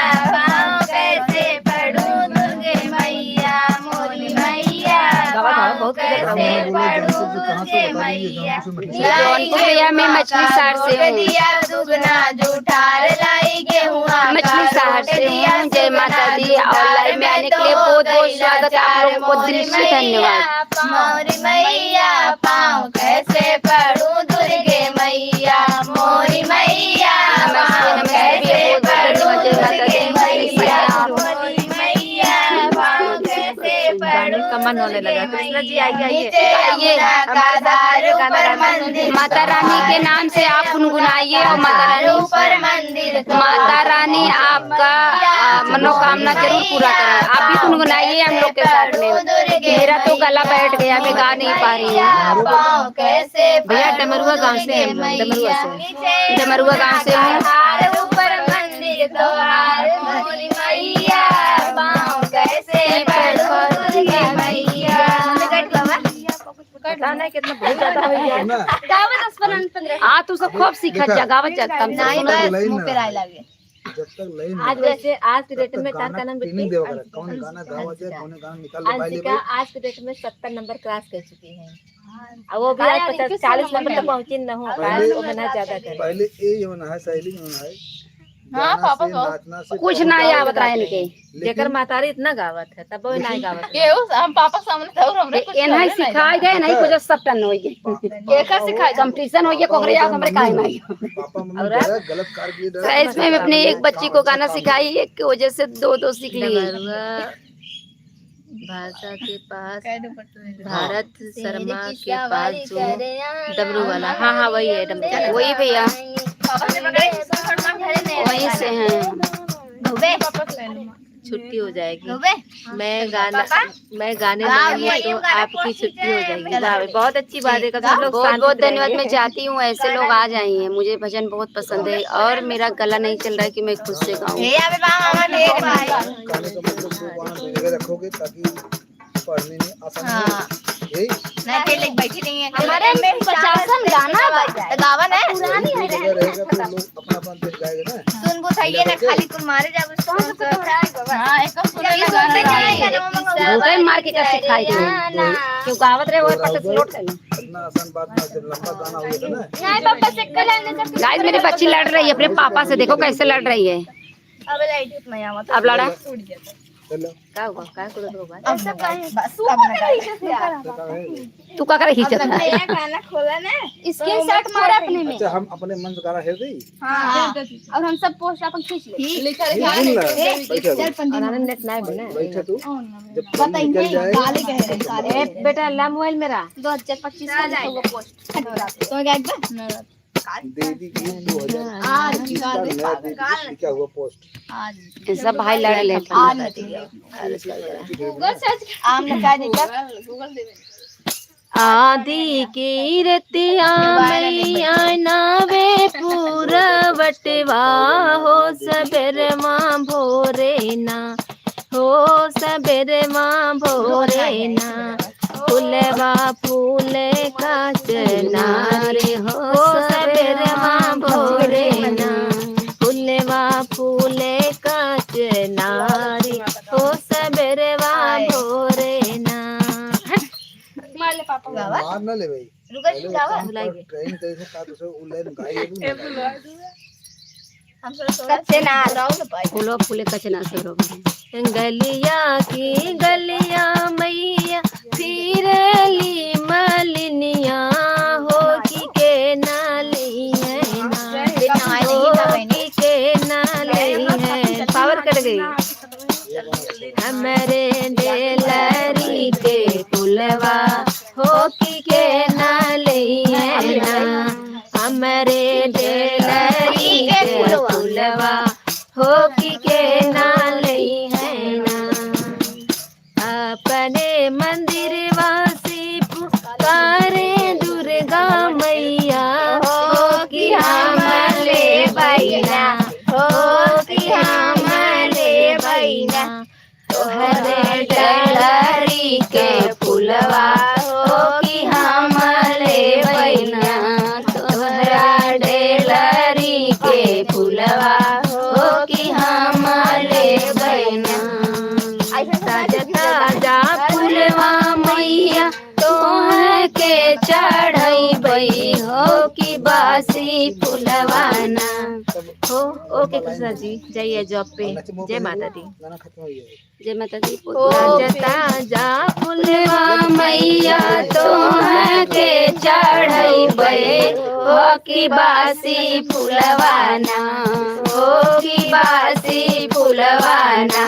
कैसे पढ़ूं तुझे मैया, जौनपुर भैया, मैं मछली शहर से हूँ। दिया दुगना जुठार लाई गेहुआ मछली शहर से हूँ। जय माता दी। और live में आने के लिए बहुत बहुत स्वागत है आप लोगों को, दिल से धन्यवाद। मोरी मैया पाँव कैसे पड़ूं दुर्गे मैया, मोरी मैया पाँव कैसे पड़ूं दुर्गे मैया, मोरी मैया पाँव कैसे पड़ूं। गाने का मन होने लगा। कृष्णा जी, आइए, आइए। आइए। माता रानी के नाम से आप गुनगुनाइए और माता रानी, माता रानी आपका, आ, मनोकामना जरूर पूरा करें। आप भी गुनगुनाइए हम लोग के साथ में। मेरा तो गला बैठ गया, मैं गा नहीं पा रही हूँ। भैया, डमरुआ गांव से हैं हम लोग, डमरुआ से। डमरुआ गांव से हूँ। पता नहीं कितना बहुत ज्यादा हो गया। आ, तू सब खूब सीखत जा, गावत जा, कम से कम। जब तक line आज ना, वैसे आज के date में तार का नाम बिट्टी? कौन गाना गावा जाए, कौन गाना निकाल लो, भाई, अंशिका आज के date में सत्तर number cross कर चुकी है। और वो भी आज पचास, चालीस number तक पहुंची न हो, पहले, वो मेहनत ज्यादा करे। पहले ये जवन है, सहेली जवन है, हाँ, गाना पापा से, नाचना से कुछ ना आवत रहा इनके। लेकिन जेकर महतारी इतना गावत है, तब वो नहीं गावत है। केहू, हम पापा सामने तो और हमरे कुछ ए, नहीं सिखाए गए, नहीं कुछ सब टन हो गए। एका सिखाए गए। Competition हो गया, कोकरे आओ, हमरे काहे नहीं। पापा मम्मी और गलत, गलत कार्य के लिए तो इसमें मैं अपनी एक बच्ची को गाना सिखाई, एक की वजह से दो, दो सीख लिए। डमरुआ भाषा के पास, भारत शर्मा के पास जो डमरू वाला, हाँ, हाँ, वही है डमरू। वही भैया, वहीं से हैं। छुट्टी हो जाएगी। मैं गाना, मैं गाने लगी तो आपकी छुट्टी हो जाएगी। बहुत अच्छी बात है, बहुत बहुत धन्यवाद। मैं जाती हूँ, ऐसे लोग आ जाइए, मुझे भजन बहुत पसंद है और मेरा गला नहीं चल रहा है कि मैं खुद से गाऊं। पढ़ने में आसानी हो। यही? नहीं, पहले बैठी नहीं है। हमारे में पचासन गाना बा। तो गावा ना। पुरानी है। जगह रहेगा तो लोग अपना, अपना देख जाएगा ना। सुन बुझाइए ना, खाली कुल मारे जाबे। हाँ, एक सुन ये सुन के जाएगा। मोबाइल मार के कैसे खाई तू? क्यों गावत रहे, वो पचास लोट है ना। इतना आसान बात ना, जब लंबा गाना हो गया था ना। नहीं, पापा से कल आने जब Guys, मेरी बच्ची लड़ रही है अपने पापा से, देखो कैसे लड़ रही है। अब लाइट उतना आवत है। अब लड़ा। उड़ जाता। चलो। का हुआ? का करत हो भाई? अब सब काहे? बस, तू अब का ना करे गाए। खींचत है? तू का करे खींचत है? नया गाना खोला ना। Screenshot मारा अपने में। अच्छा, हम अपने मन से गाना हेर दी? हाँ। और हम सब post अपन खींच ले। ठीक। लिखा, लिखा। सुन ना, ए, बैठा तू। चल पंडित। अरे net नहीं बने। बैठा तू। जब बताइए, निकल जाए। गाली कह रहे हैं सारे। ए, बेटा, ला मोबाइल मेरा। दो हज़ार पच्चीस का लिखा हुआ post। तो गायब बा? दे दी कि दो हज़ार आज बीस का निकाल दे नया पागल। दे दी, लिखा हुआ post। आज ये सब भाई लड़ लेते हैं। आज निकल गया। Google search कर। आम ने का निकल? Google दे दे। आदि कीरतिया मैया नावे पूरवटवा हो सबेरवा भोरे ना। हो सबेरवा भोरे ना, फुलवा फूले का चनारे। हो सबेरवा भोरे ना, फुलवा फूले का चनारे। हो सबेरवा भोरे ना। मार ले पापा। मार ना ले भाई। रुको, पहले गावा। काम पर train कैसे का दूसरे online गाई लेबू ना। कच्चे ना। फूलो फूले कच्चे ना से रोबे। गलिया की गलिया मैया फिरली मलिनिया हो की के नाली है ना। हो की के नाली है। Power कट गई। हमरे डेलरी के फुलवा हो की के नाली है ना, हमरे डेलरी के फुलवा हो की के नाली है ना। अपने मंदिरवा से पुकारे दुर्गा मैया हो कि हम लेबई ना, हो कि हम लेबई ना। तोहरे डेलरी के फुलवा हो कि हम लेबई ना, तोहरा डेलरी के फुलवा हो कि हम लेबई ना। ताजा ताजा फुलवा मैया चढ़ई बई हो कि बासी फुलवाना। हो, ओके कृष्णा जी, जाइए जॉब पे। जय माता दी। जय माता दी। ताजा ताजा फुलवा मैया तोहके चढ़ई बई हो कि बासी फुलवाना, हो कि बासी फुलवाना।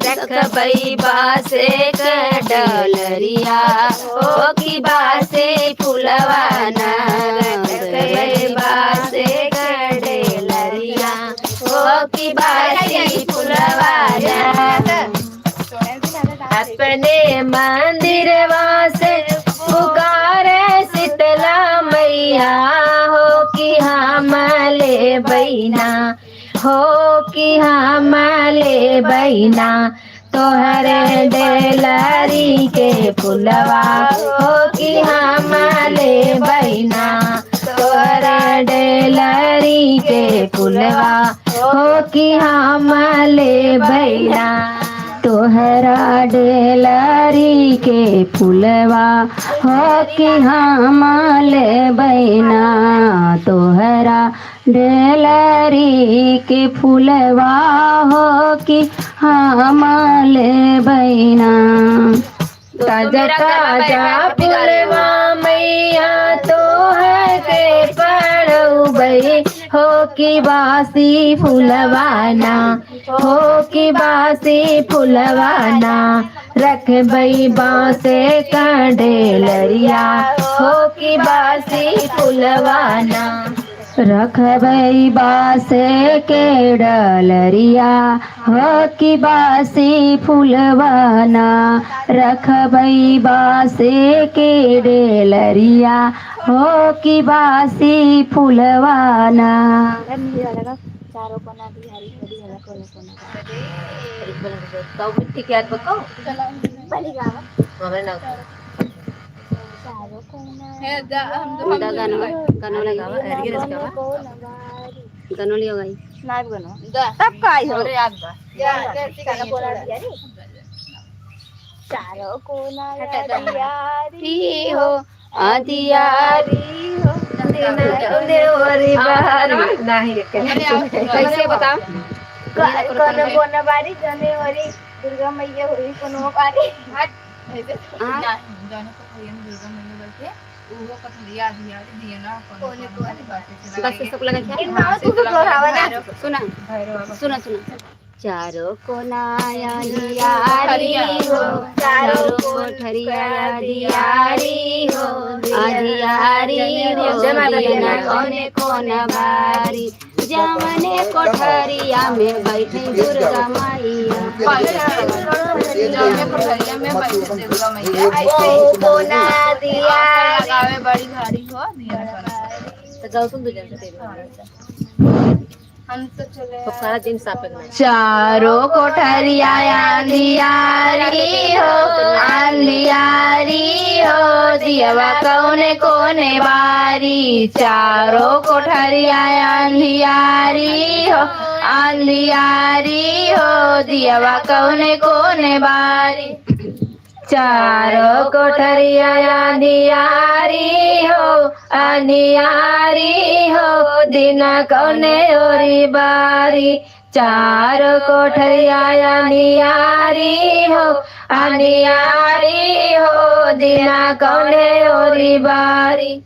रखबई बासे के डलरिया, हो कि बासे फुलवाना। रखबई बासे के डलरिया, हो कि बासे फुलवाना। अपने मंदिरवा से पुकारे शीतला मैया, हो कि हम लेबई ना, हो कि हम लेबई ना। तोहरे डेलरी के फुलवा, हो कि हम लेबई ना। तोहरे डेलरी के फुलवा, हो कि हम लेबई ना। तोहरा डेलरी के फुलवा, हो कि हम लेबई ना। तोहरा डेलरी के फुलवा, हो कि हम लेबई ना। ताजा ताजा फुलवा मैया तोहके पढ़उबई, हो कि बासी फुलवाना, हो कि बासी फुलवाना। रखबई बासे का डेलरिया, हो कि बासी फुलवाना। रखबई बासे के डलरिया, हो कि बासी फुलवाना। रखबई बासे के डेलरिया, हो कि बासी फुलवाना। चारों कोना बिहारी, होली हला कोना कोना। तब ठीक है, बको। बनी गावा। हमारे नाम। चारों कोना। हे, जा, हम तो उनका गाना, गाना लगा, हरियर गावा। कोना बारी। गाना लियो गाई। ना भी गाना। जा। तब का आई हो? अरे, याद बा। जा, जा, ठीक है, कोना बिहारी। चारों कोना हटा दे। यारी हो। आधियारी हो, दिन देवरी बहारी। नहीं, कैसे बताओ? क-, कौन, कौन बारी, जनेवरी, दुर्गा मैया होई, कौन बारी? हट, ऐसे हाँ। ना, जौन को कोई दुर्गा मैया बोलते, वो कथलिया आधियारी, दिया ना, कौन, कौन बारी, बस ये सब लगा क्या? हाँ, तू तो दोहरावा ना। सुना, भैरव बाबा। सुना, सुना। चारों कोना अंधियारी हो, चारों कोठरिया अंधियारी हो, अंधियारी हो, दिया ना कौने कोना बारी, जवने कोठरिया में बैठी दुर्गा मैया। जवने कोठरिया में बैठी दुर्गा मैया। ऐसे ही कोना दिया लगावे बड़ी भारी हो, दिया ना कौने। तो गाओ सुन दो जन से। हम तो चले। तो सारा दिन साफ करना है। चारों कोठरिया अंधियारी हो, अंधियारी हो, दियवा कौने कोने बारी। चारों कोठरिया अंधियारी हो, अंधियारी हो, दियवा कौने कोने बारी। चारों कोठरिया अंधियारी हो, अंधियारी हो, दिन कौने ओरी बारी। चारों कोठरिया अंधियारी हो, अंधियारी हो, दिन कौने ओरी बारी।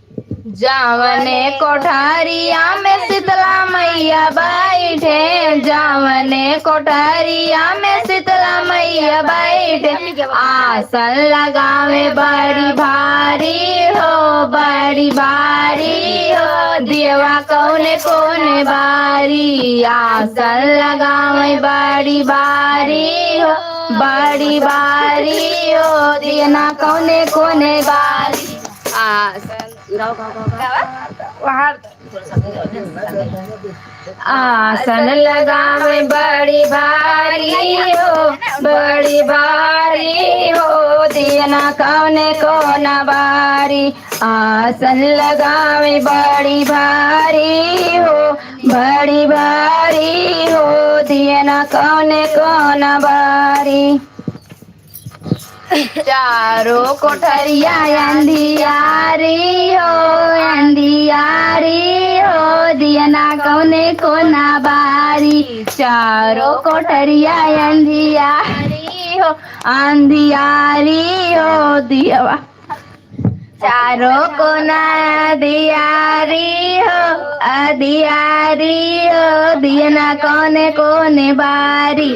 जावने कोठरिया में शीतला मैया बैठे, जावने कोठरिया में शीतला मैया बैठे, आसन लगावे बड़ी भारी हो, बड़ी भारी हो, दियवा कौने कोने बारी, आसन लगावे बड़ी भारी हो, बड़ी भारी हो, दियना कौने कोने बारी। आसन गाओ, गाओ, गाओ, गाओ। आसन लगावे बड़ी भारी हो, बड़ी भारी हो, दियना कौने कोना बारी। आसन लगावे बड़ी भारी हो, बड़ी भारी हो, दियना कौने कोना बारी। चारों कोठरिया अंधियारी हो, अंधियारी हो, दियना कौने कोना बारी। चारों कोठरिया अंधियारी हो, अंधियारी हो, दियवा चारों कोना अंधियारी हो, अंधियारी हो, दियना कौने कोने बारी।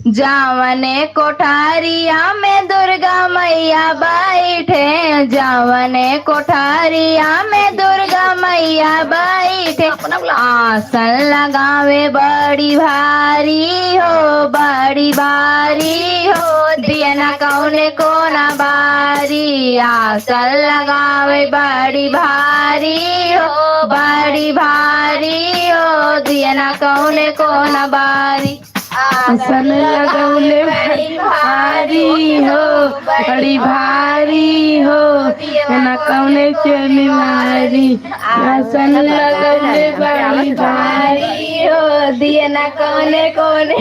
जवने कोठारिया में दुर्गा मैया बैठे, जवने कोठारिया में दुर्गा मैया बैठे, आसन लगावे बड़ी भारी हो, बड़ी भारी हो, दियना कौने कोना बारी। आसन लगावे बड़ी भारी हो, बड़ी भारी हो, दियना कौने कोना बारी। आसन लगौले बड़ी भारी हो, बड़ी भारी हो, ना कौने चोरी मारी। आसन लगौले बड़ी भारी हो, दियना कौने कोने।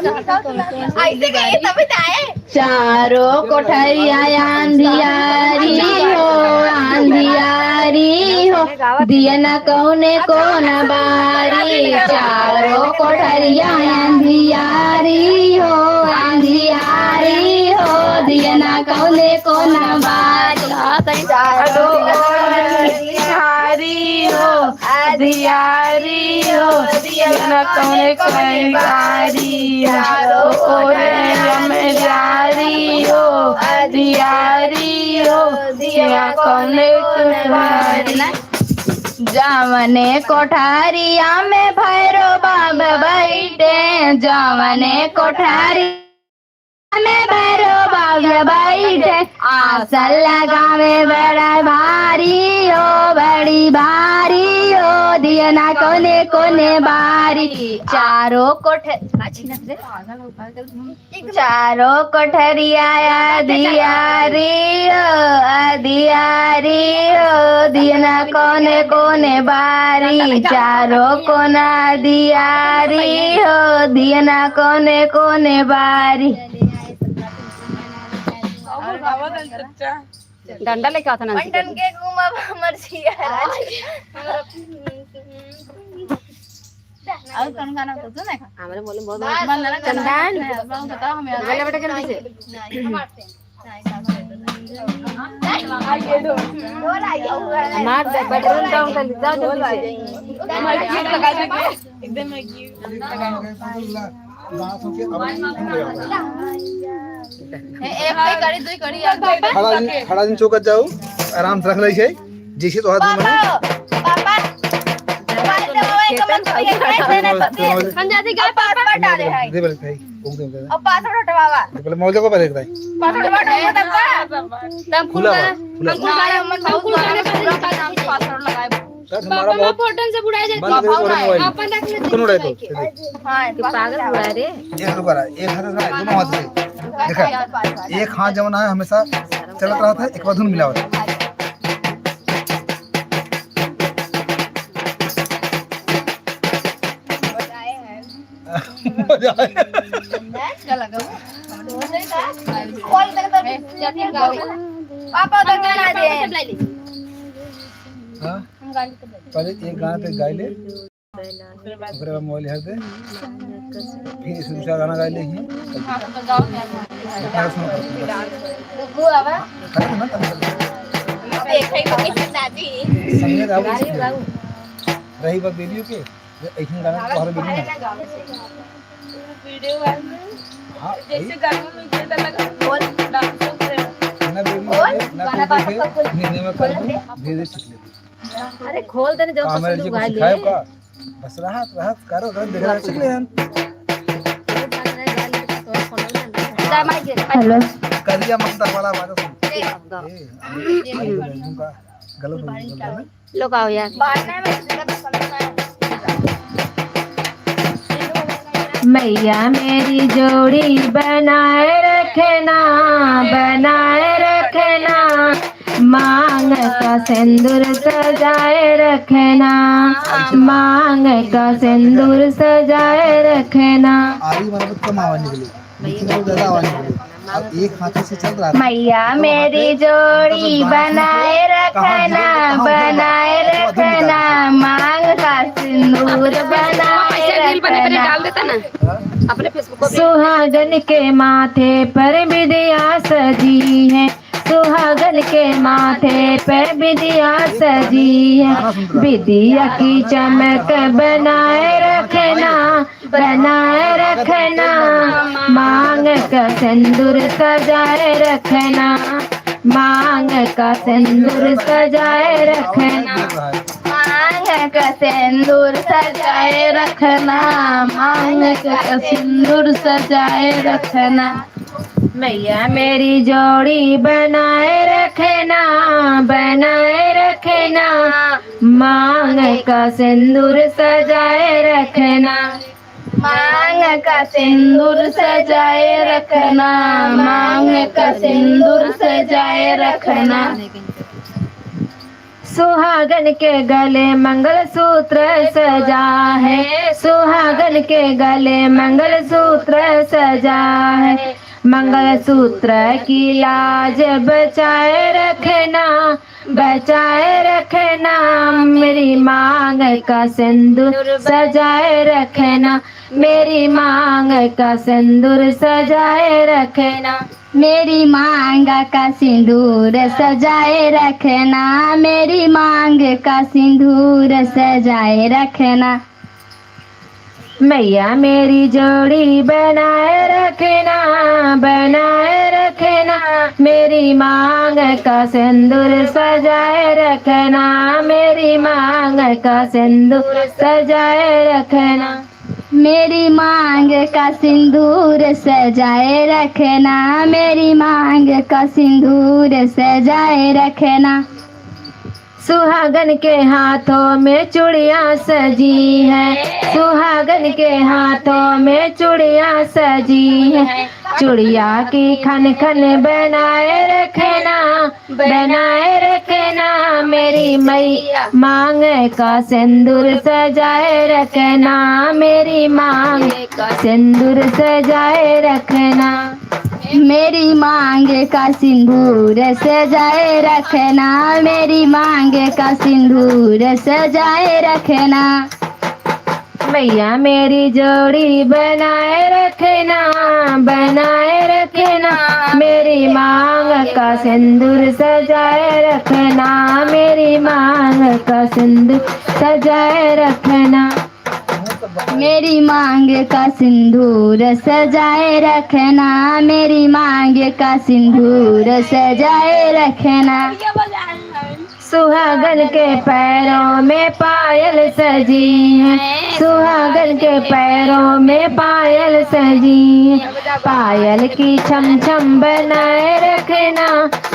ऐसे कहिए तभी तो आए। चारों कोठरिया अंधियारी हो, अंधियारी हो, दियना कौने कोना बारी। चारों कोठरिया अंधियारी हो, अंधियारी हो, दियना कौने कोना बारी। चारों कोठरिया अंधियारी हो, अंधियारी हो, दियना कौने कोने बारी। चारों कोठरिया अंधियारी हो, अंधियारी हो, दियना कौने कोने बारी। जवने कोठारिया में भैरो बाबा बैठे, जवने कोठारी में भैरो बाबा बैठे, आसन लगावे बड़ा भारी हो, बड़ी भारी हो, दियना कौने कोने बारी। चारों कोठ-, चारों कोठरिया अंधियारी हो, अंधियारी हो, दियना कौने कोने बारी। चारों कोना अंधियारी हो, दियना कौने कोने बारी। डंडा लेके आवत ना। बंटन के घूमब हमर जिया। और कौन गाना होता सुने? हमरे बोले बहुत बंद ना चंदन। बताओ हमें। बोले बेटा जल्दी से। हमार पेट्रोल डाउन कर ली, जाओ जल्दी से। एकदम ए, एक कड़ी, कड़ी, दो कड़ी, यार। खड़ा दिन, खड़ा दिन चौकत जाऊ, आराम से रख लाई है, जैसे तोहरा दिन बने। पापा, पापा, मोबाइल से मोबाइल का मत करिए, खेत में हम जाते गए, पापा डाले हैं। दे बोले भाई, घूम दे, दे। और पासवर्ड हटवावा। दे बोले, मौजा को पहले एक भाई। पासवर्ड हटवावा, तब का? तब खुला बा, खुला। हम खुला बा। पासवर्ड लगाए। सर, हमारा पापा बहुत फोटो से बुढ़ाई जाती है। बंद कर दे मोबाइल। अपन रख ले। कौन उड़ाए तो? हाँ, पागल बुढ़ा रे। एक रुपया रहा, एक हाथ से, दोनों हाथ से। देखा, एक हाथ जवन है हमेशा चलत रहत है, एक बार धुन मिलावत है। मजा आया। पापा उधर गाना दे। हाँ? पहले एक गाना तो गा ले। ओकरे बाद मोबाइल हर दे। फिर इसे दूसरा गाना गा ले ही। हाँ, तो गाओ क्या? गाना सुनो। गुगु आवा। अरे ना, तब तक। अब एक है, एक है दादी। संगे गाओ इसमें। रही बात बेबियों के, ये एक ही गाना तो हर बेबी ना। वीडियो वाले। हाँ, जैसे भाई। गाना में गिरता लगा, बोल। डांस करे। ना बेबी बोल। ना गाना कोई पापा देखे, का बोल। निर्णय में कर बोल दे। दे, धीरे धीरे सीख ले। अरे खोल दे ना, जो कामरे पसंद जी को उगा सिखाए लिए। का? बस रहत, रहत, करो, करो, देख रहे, सीख ले हम। हेलो। करिया मंतर वाला बात सुन। ए, ए, ए, ए, ए, गलत हो गया, गलत हो गया। लोग आओ यार। मैया मेरी जोड़ी बनाए रखना, बनाए रखना, मांग का सिंदूर सजाए रखना, मांग का सिंदूर सजाए रखना। आरी मारे बहुत कम आवाज निकली। पीछे बहुत ज्यादा आवाज है। अब एक हाथों से चल रहा है। मैया मेरी जोड़ी बनाए रखना, बनाए रखना, मांग का सिंदूर बनाए रखना। सुहागन के माथे पर बिंदिया सजी है, सुहागन के माथे पे बिंदिया सजी है, बिंदिया की चमक बनाए रखना, बनाए रखना, मांग का सिंदूर सजाए रखना, मांग का सिंदूर सजाए रखना, मांग का सिंदूर सजाए रखना, मांग का सिंदूर सजाए रखना। मैया मेरी जोड़ी बनाए रखना, बनाए रखना, मांग का सिंदूर सजाए रखना, मांग का सिंदूर सजाए रखना, मांग का सिंदूर सजाए रखना। सुहागन के गले मंगलसूत्र सजा है, सुहागन के गले मंगलसूत्र सजा है, मंगलसूत्र की लाज बचाए रखना, बचाए रखना, मेरी मांग का सिंदूर सजाए रखना, मेरी मांग का सिंदूर सजाए रखना। मेरी मांग का सिंदूर सजाए रखना, मेरी मांग का सिंदूर सजाए रखना। मैया मेरी जोड़ी बनाए रखना, बनाए रखना, मेरी मांग का सिंदूर सजाए रखना, मेरी मांग का सिंदूर सजाए रखना। मेरी मांग का सिंदूर सजाए रखना, मेरी मांग का सिंदूर सजाए रखना। सुहागन के हाथों में चूड़ियां सजी हैं, सुहागन के हाथों में चूड़ियां सजी हैं, चूड़िया की खन खन बनाए रखना, बनाए रखना, मेरी मैया मांग का सिंदूर सजाए रखना, मेरी मांग का सिंदूर सजाए रखना। मेरी मांग का सिंदूर सजाए रखना, मेरी मांग का सिंदूर सजाए रखना। मैया मेरी जोड़ी बनाए रखना, बनाए रखना, मेरी मांग का सिंदूर सजाए रखना, मेरी मांग का सिंदूर सजाए रखना। मेरी मांग का सिंदूर सजाए रखना, मेरी मांग का सिंदूर सजाए रखना। सुहागन के पैरों में पायल सजी है, सुहागन के पैरों में पायल सजी है, पायल की छम छम बनाए रखना,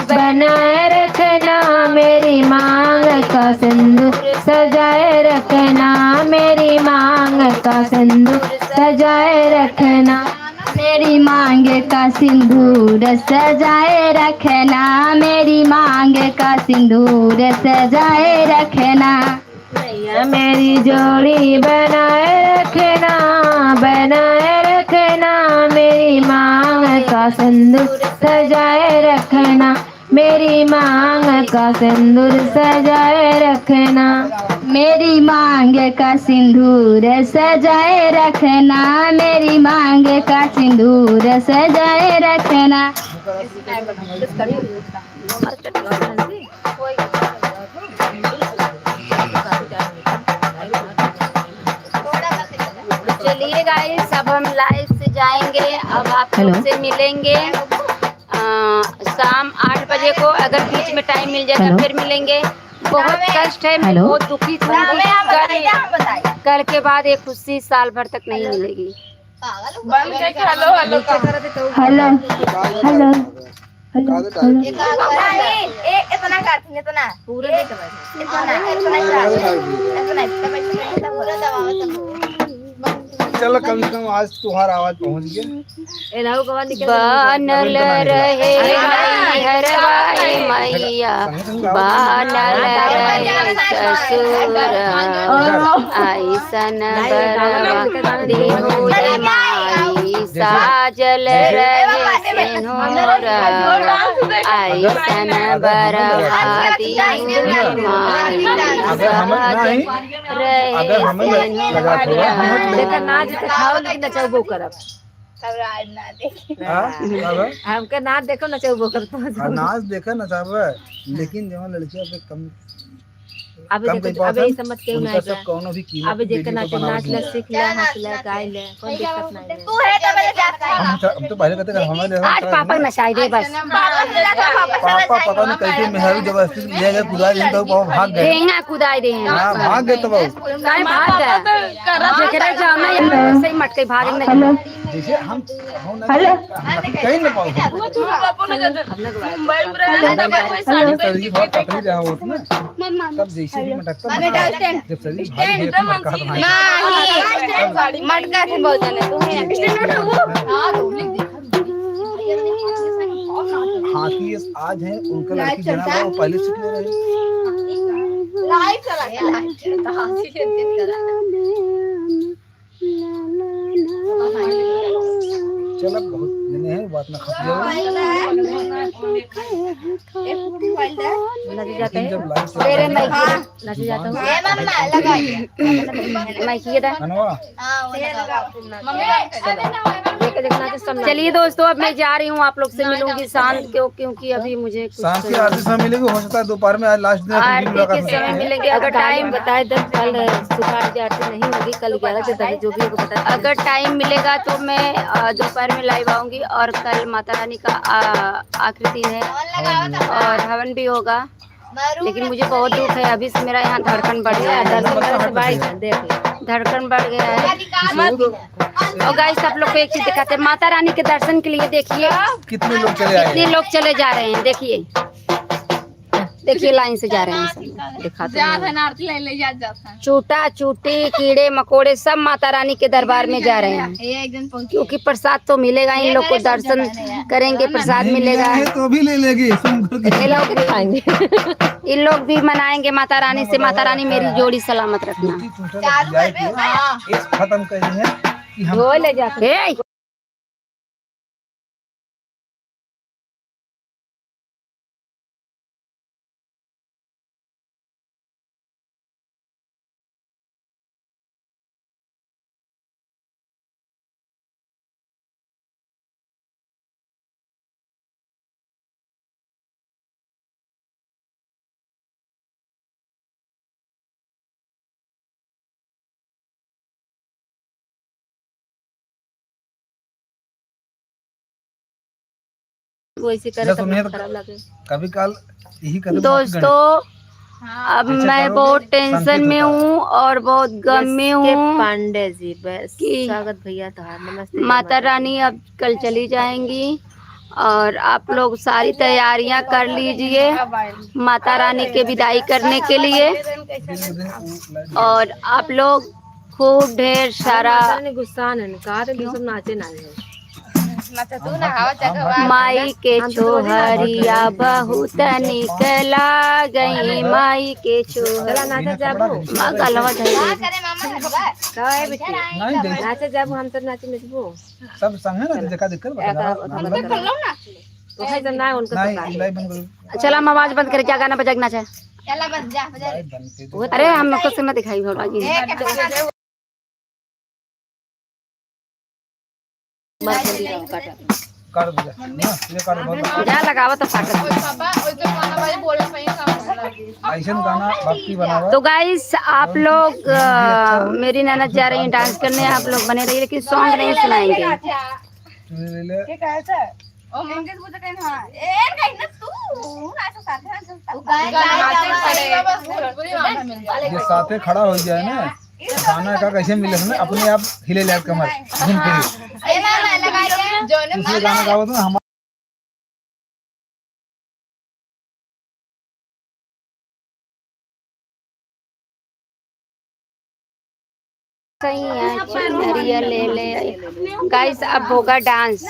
बनाए रखना, मेरी मांग का सिंदूर सजाए रखना, मेरी मांग का सिंदूर सजाए रखना। मेरी मांग का सिंदूर सजाए रखना, मेरी मांग का सिंदूर सजाए रखना। मैया मेरी जोड़ी बनाए रखना, बनाए रखना, मेरी मांग का सिंदूर सजाए रखना, मेरी मांग का सिंदूर सजाए रखना। मेरी मांग का सिंदूर सजाए रखना, मेरी मांग का सिंदूर सजाए रखना। चलिए गाइस, अब हम लाइव से जाएंगे, अब आप लोग से मिलेंगे। अ, शाम आठ बजे को अगर बीच में टाइम मिल जाए तो फिर मिलेंगे। बहुत कष्ट है, मैं बहुत दुखी थी। कल, कल के बाद ये खुशी साल भर तक नहीं मिलेगी। बंद करके hello, hello. Hello, hello, hello, hello. ए, इतना काट, इतना। पूरा देख भाई। इतना, इतना काट। इतना, इतना, इतना, पूरा दबाओ, इतना। चलो, कम से कम आज तुम्हारा आवाज पहुंच गया। बानल रहे हरवाई मैया, बानल रहे ससुर, आइसन बरवा देहु रे माई। जैसे, साजल जैसे रहे सेनुरा, अइसन बरबादी माई अगर हम साजल नहीं, रहे अगर हमें सेनुरा। लगा थोड़ा, हम देखा ना, जैसे खाओ लेकिन नचौबो करब। हमरा आज ना देखे। हाँ, का बा? हमके ना देखो, नचौबो करब। हाँ, नाच देखा, नचाबे, लेकिन जवन लड़किया पे कम अबे कम देख, कहीं पावत अबे हम, ई समझ के उनका नहीं सब बा। कौनो भी कीमत अबे पे जेकर वीडियो नाचे, बनावत नाच ले, नहीं। सीख ले, हंस ले, गाय ले, कोई दिक्कत नहीं है। तू है तो पहले जाता है। हम तो, हम तो पहले कहते हैं, हमारे यहाँ आज पापा नचाई दे बस। पापा पता नहीं कैसे मेहरारू जबरदस्ती ले गए, कुदाई दे, तो पापा भाग गए। देंगा कुदाई दे। हाँ, भाग गए तो बाबू। काहे भाग गए? जेकरे जाना है, सही मटके भाग नहीं। जैसे हम, हम ना हेलो। कहीं ना पाओ। मुंबई में रहे तो कोई साड़ी पहन के शरीर बहुत पतली रहा होत ना, तब जैसे भी मटकता, जब शरीर भारी है, तो मटका तो भारी। नहीं, मटका थे बहुत जने, तू है। हाँ, तो नहीं देखा। हाँ, कि ये आज है, उनका लड़की जना हुआ, वो पहले से क्यों रहे? लाइव चला गया, लाइव चला, हाँ, सीरियल चला। चला, बहुत जने हैं, बात ना खत्म हो। नदी जाते हैं। लेकिन जब लाइव चला तेरे रहा है, मैं हाँ। नदी जाता हूँ। ए मम्मा, लगा। मैं किए दा। मनवा। हाँ, वो लगा। मम्मी, चलिए दोस्तों, अब मैं जा रही हूँ, आप लोग से मिलूंगी शाम को, क्योंकि अभी मुझे कुछ शाम की आरती समय मिलेगी, हो सकता है दोपहर में, आज लास्ट दिन है, फिर भी आरती के मुलाकात हो समय सकती है। मिलेंगे। अगर टाइम बताए तो कल सुबह आरती नहीं होगी, कल ग्यारह से दस, जो भी होगा बता दीजिए। अगर टाइम मिलेगा तो मैं, अ, दोपहर में लाइव आऊंगी और कल माता रानी का, अ, आखिरी दिन है और हवन भी होगा, लेकिन मुझे बहुत दुख है, अभी से मेरा यहाँ धड़कन बढ़ गया है। धड़कन बढ़ गया है। और गाइस, आप लोग को एक चीज दिखाते हैं, माता रानी के दर्शन के लिए देखिए कितने लोग चले आए हैं। कितने लोग चले जा रहे हैं, देखिए। देखिए, लाइन से जा रहे हैं सब। दिखाते हैं। चूटा चूटी, कीड़े मकोड़े सब माता रानी के दरबार में जा रहे हैं, क्योंकि प्रसाद तो मिलेगा, इन लोग को दर्शन करेंगे, प्रसाद मिलेगा। तो भी ले लेगी, सुन करके। ये लोग भी खाएंगे। इन लोग भी मनाएंगे माता रानी से, माता रानी मेरी जोड़ी सलामत रखना। खत्म कर दी है कि हम धो ले जाते। वैसे करे तो खराब लगे। कभी काल यही करे दोस्तों, अब मैं बहुत टेंशन में हूँ और बहुत गम में हूँ। पांडे जी, बस कि स्वागत भैया, तो हाँ, नमस्ते, माता रानी अब कल चली जाएंगी और आप लोग सारी तैयारियां कर लीजिए माता रानी के विदाई करने के लिए। और आप लोग खूब ढेर सारा गुस्सा नहीं, कहा तो सब नाचे ना। माई के छोहरिया बहुत निक लागई, माई के छोहरिया। गलवा धइले। नाचे जाबो, हम सब नाचे नचबो। सब संगे ना, जेका दिक्कत बता। तो है जब ना उनको नहीं, तो नहीं बंद करो। चला, हम आवाज बंद करे, क्या गाना बजाए के नाचे? चला बस जा, बजा। अरे, हम लोग को सुनना दिखाई हो रहा है। काट दे, ना, ये काट दे। जा लगावा तो फाटत। ऐसन गाना भक्ति बनावा। तो गाइस, आप लोग, अ, मेरी ननद जा रही है डांस करने, आप लोग बने रहिए, लेकिन सॉन्ग नहीं सुनाएंगे। चुनरी ले ले। के कहे से? ओ मंगेश बुझे कहीं ना। ए, कहीं ना तू, ना तो साथे ना चलता। वो गाय, गाय, गाय, गाय, गाय। ये साथे खड़ा हो जाए ना, गाना का कैसे मिले ना, अपने आप हिले ले कमर, घूम फिर। ए, ना, ना, लगा दे। दूसरे गाना गावा तो ना, हम सही है, चुनरिया ले ले। गाइस, अब होगा डांस।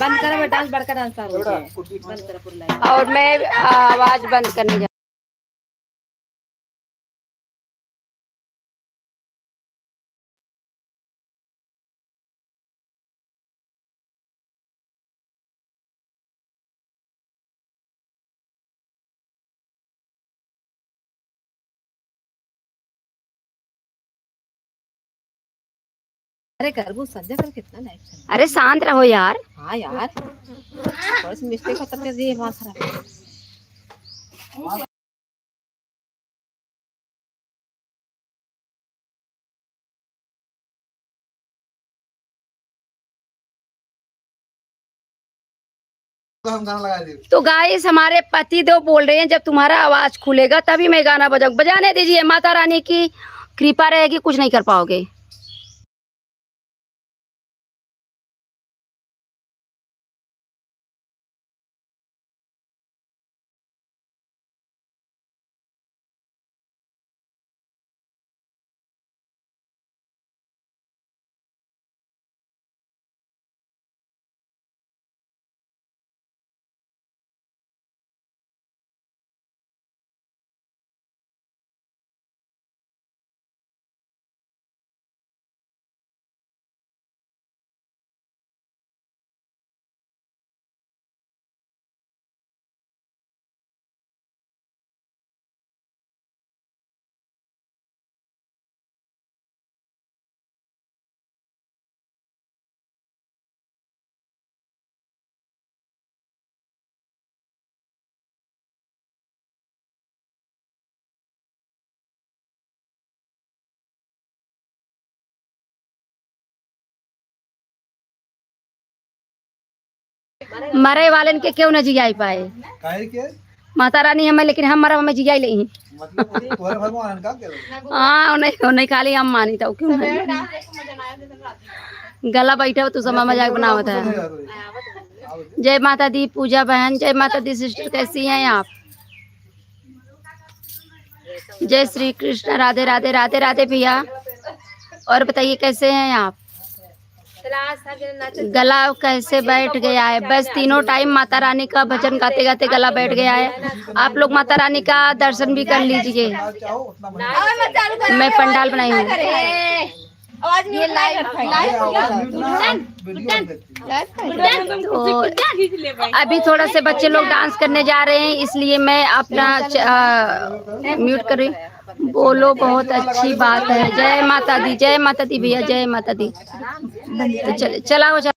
बंद करो, डांस, बड़का डांस चालू हो गया। बंद करो, पूरा लाइव। और मैं आवाज बंद करने जा अरे करबू संजय कर कितना लाइक चल। अरे शांत रहो यार। हाँ यार, थोड़ा सा मिस्टेक होता तो ये दिमाग खराब। हम गाना लगा दिए। तो गाइस, हमारे पति देव बोल रहे हैं, जब तुम्हारा आवाज खुलेगा तभी मैं गाना बजाऊँ। बजाने दीजिए, माता रानी की कृपा रहेगी, कुछ नहीं कर पाओगे। मरे वालन के केहू न जियाई पाए। काहे के? माता रानी हमें, लेकिन हम मरब, हमें जियाई लेही। मतलब, तोहरे भगवान का के? हाँ, उन्हें, उन्हें खाली हम मानी था, क्यों नहीं? गला बैठा हो, तू सब मजाक बनावत है। जय माता दी पूजा बहन, जय माता दी सिस्टर, कैसी हैं आप? जय श्री कृष्ण, राधे राधे, राधे राधे भैया। और बताइए, कैसे हैं आप? गला कैसे बैठ गया है? बस तीनों टाइम माता रानी का भजन गाते गाते गला बैठ गया है। आप लोग माता रानी का दर्शन भी कर लीजिए। मैं पंडाल बनाई हूँ। आवाज ये mute live, live, live, live. तो अभी थोड़ा से बच्चे लोग डांस करने जा रहे हैं, इसलिए मैं अपना च-, अ, म्यूट कर रही हूँ। बोलो, बहुत अच्छी बात है। जय माता दी, जय माता दी भैया, जय माता दी। तो चल, चलाओ, चलाओ।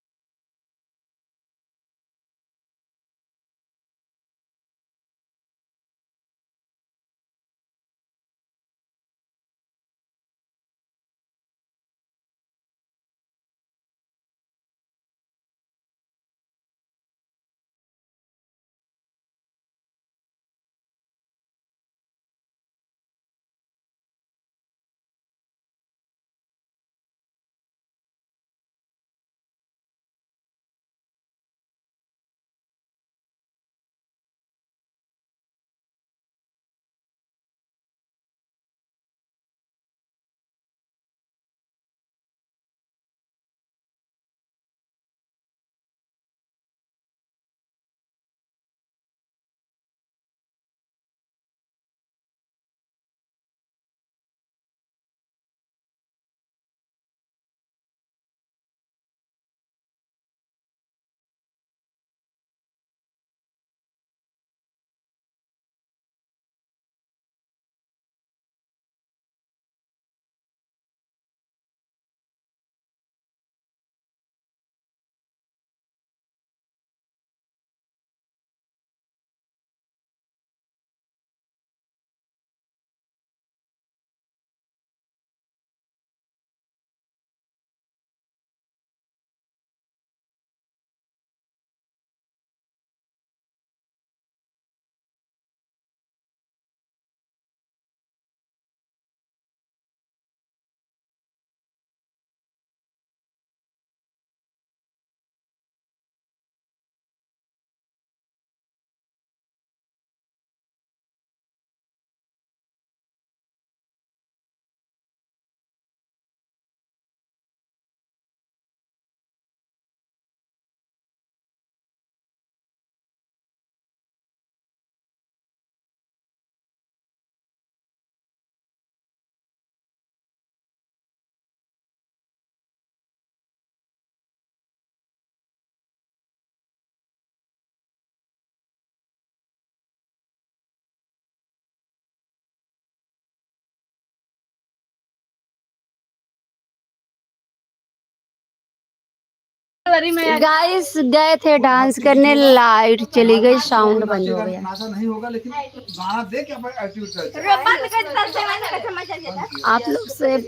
गाइस, गए थे डांस करने, लाइट चली गई, साउंड बंद हो गया। तमाशा नहीं होगा, लेकिन गाना देख के अपना एटीट्यूड चल। रो, बंद कर, तब से मैंने कहा, मजा आ जाता। आप लोग से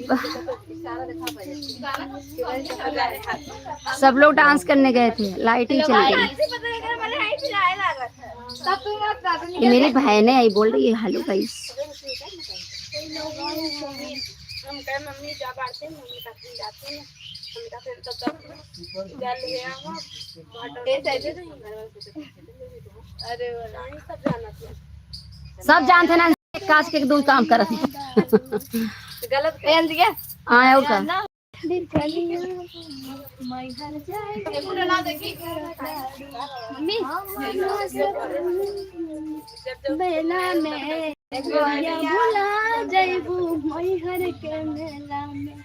सब लोग डांस करने गए थे, लाइट ही चली गई। ये मेरी बहन है, आई बोल रही है, "हेलो गाइस।" हम कहे, "मम्मी, जा बाहर से, मम्मी का फोन जाते हैं।" हम कहा, "फिर तो तब जा ले आओ, वाटर।" अरे, वाह। सब जानत हैं। सब जानत हैं ना, काज के दो काम करत हैं। गलत कह दिया। हाँ, और का? मेला में गोरिया भुला जइबू मैहर के मेला में।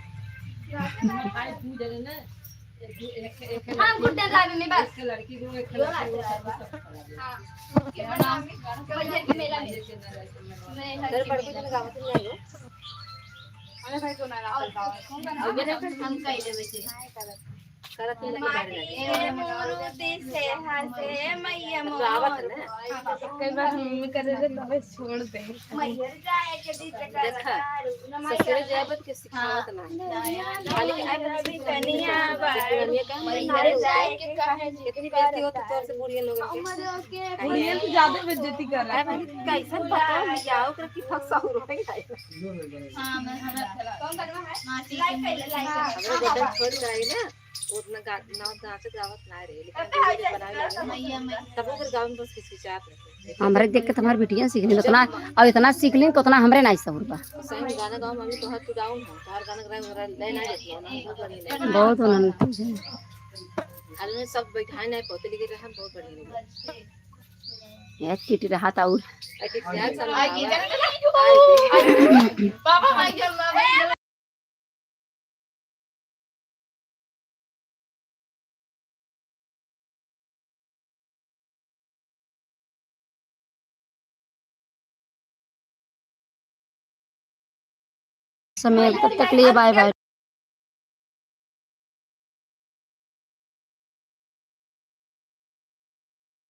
हम कुछ देर लागे नहीं बस। हाँ। मैहर के मेला में। मैहर के मेला में। अरे भाई, तो ना, ना, ना। हम कह देबे के। करत नहीं लगे, डर लगे। ए मोरू दिसे हंसे मैया मोर। कई बार हम मम्मी करे रहे, तबे छोड़ दे। मैहर जाए के दिस देखा, ससुर जाए बत के सिखावत ना। खाली आई अभी कनिया बारू। मैहर जाए के काहे जी? इतनी बेइज्जती होती तोर से बुढ़िया लोग के। बुढ़िया तो ज्यादा बेइज्जती कर रहा है। अरे भाई, कैसन बताओ, जाओ कर की फंसा हो रहा है। हाँ, मैं हमारा माटी के लाइक कर ले, लाइक कर। हमरे बटन छोड़ के आई ना, उतना गा-, ना नाचत गावत ना रहे, लेकिन वीडियो जब बनावे लगे ना, मैया, मैया। तब ओकर गावे में बस किचकिचात रहे। हमरे देख के तुम्हार बिटिया सीख लेन उतना, और इतना सीख लेन कि उतना हमरे ना सहूर बा। सही में गाना गाओ, मम्मी, तोहर तू डाउन हो, तोहर गाना गावे वाला ले ना लेती हो ना, बहुत बढ़िया लगे। बहुत उन्होंने आदमी सब बैठाए नहीं पौते, लेकिन रहन बहुत बढ़िया लगे। एक टिटी रहा था और। एक टिटी रहा था। पापा, भाई, जब मैं समय, तब तक लिए बाय बाय।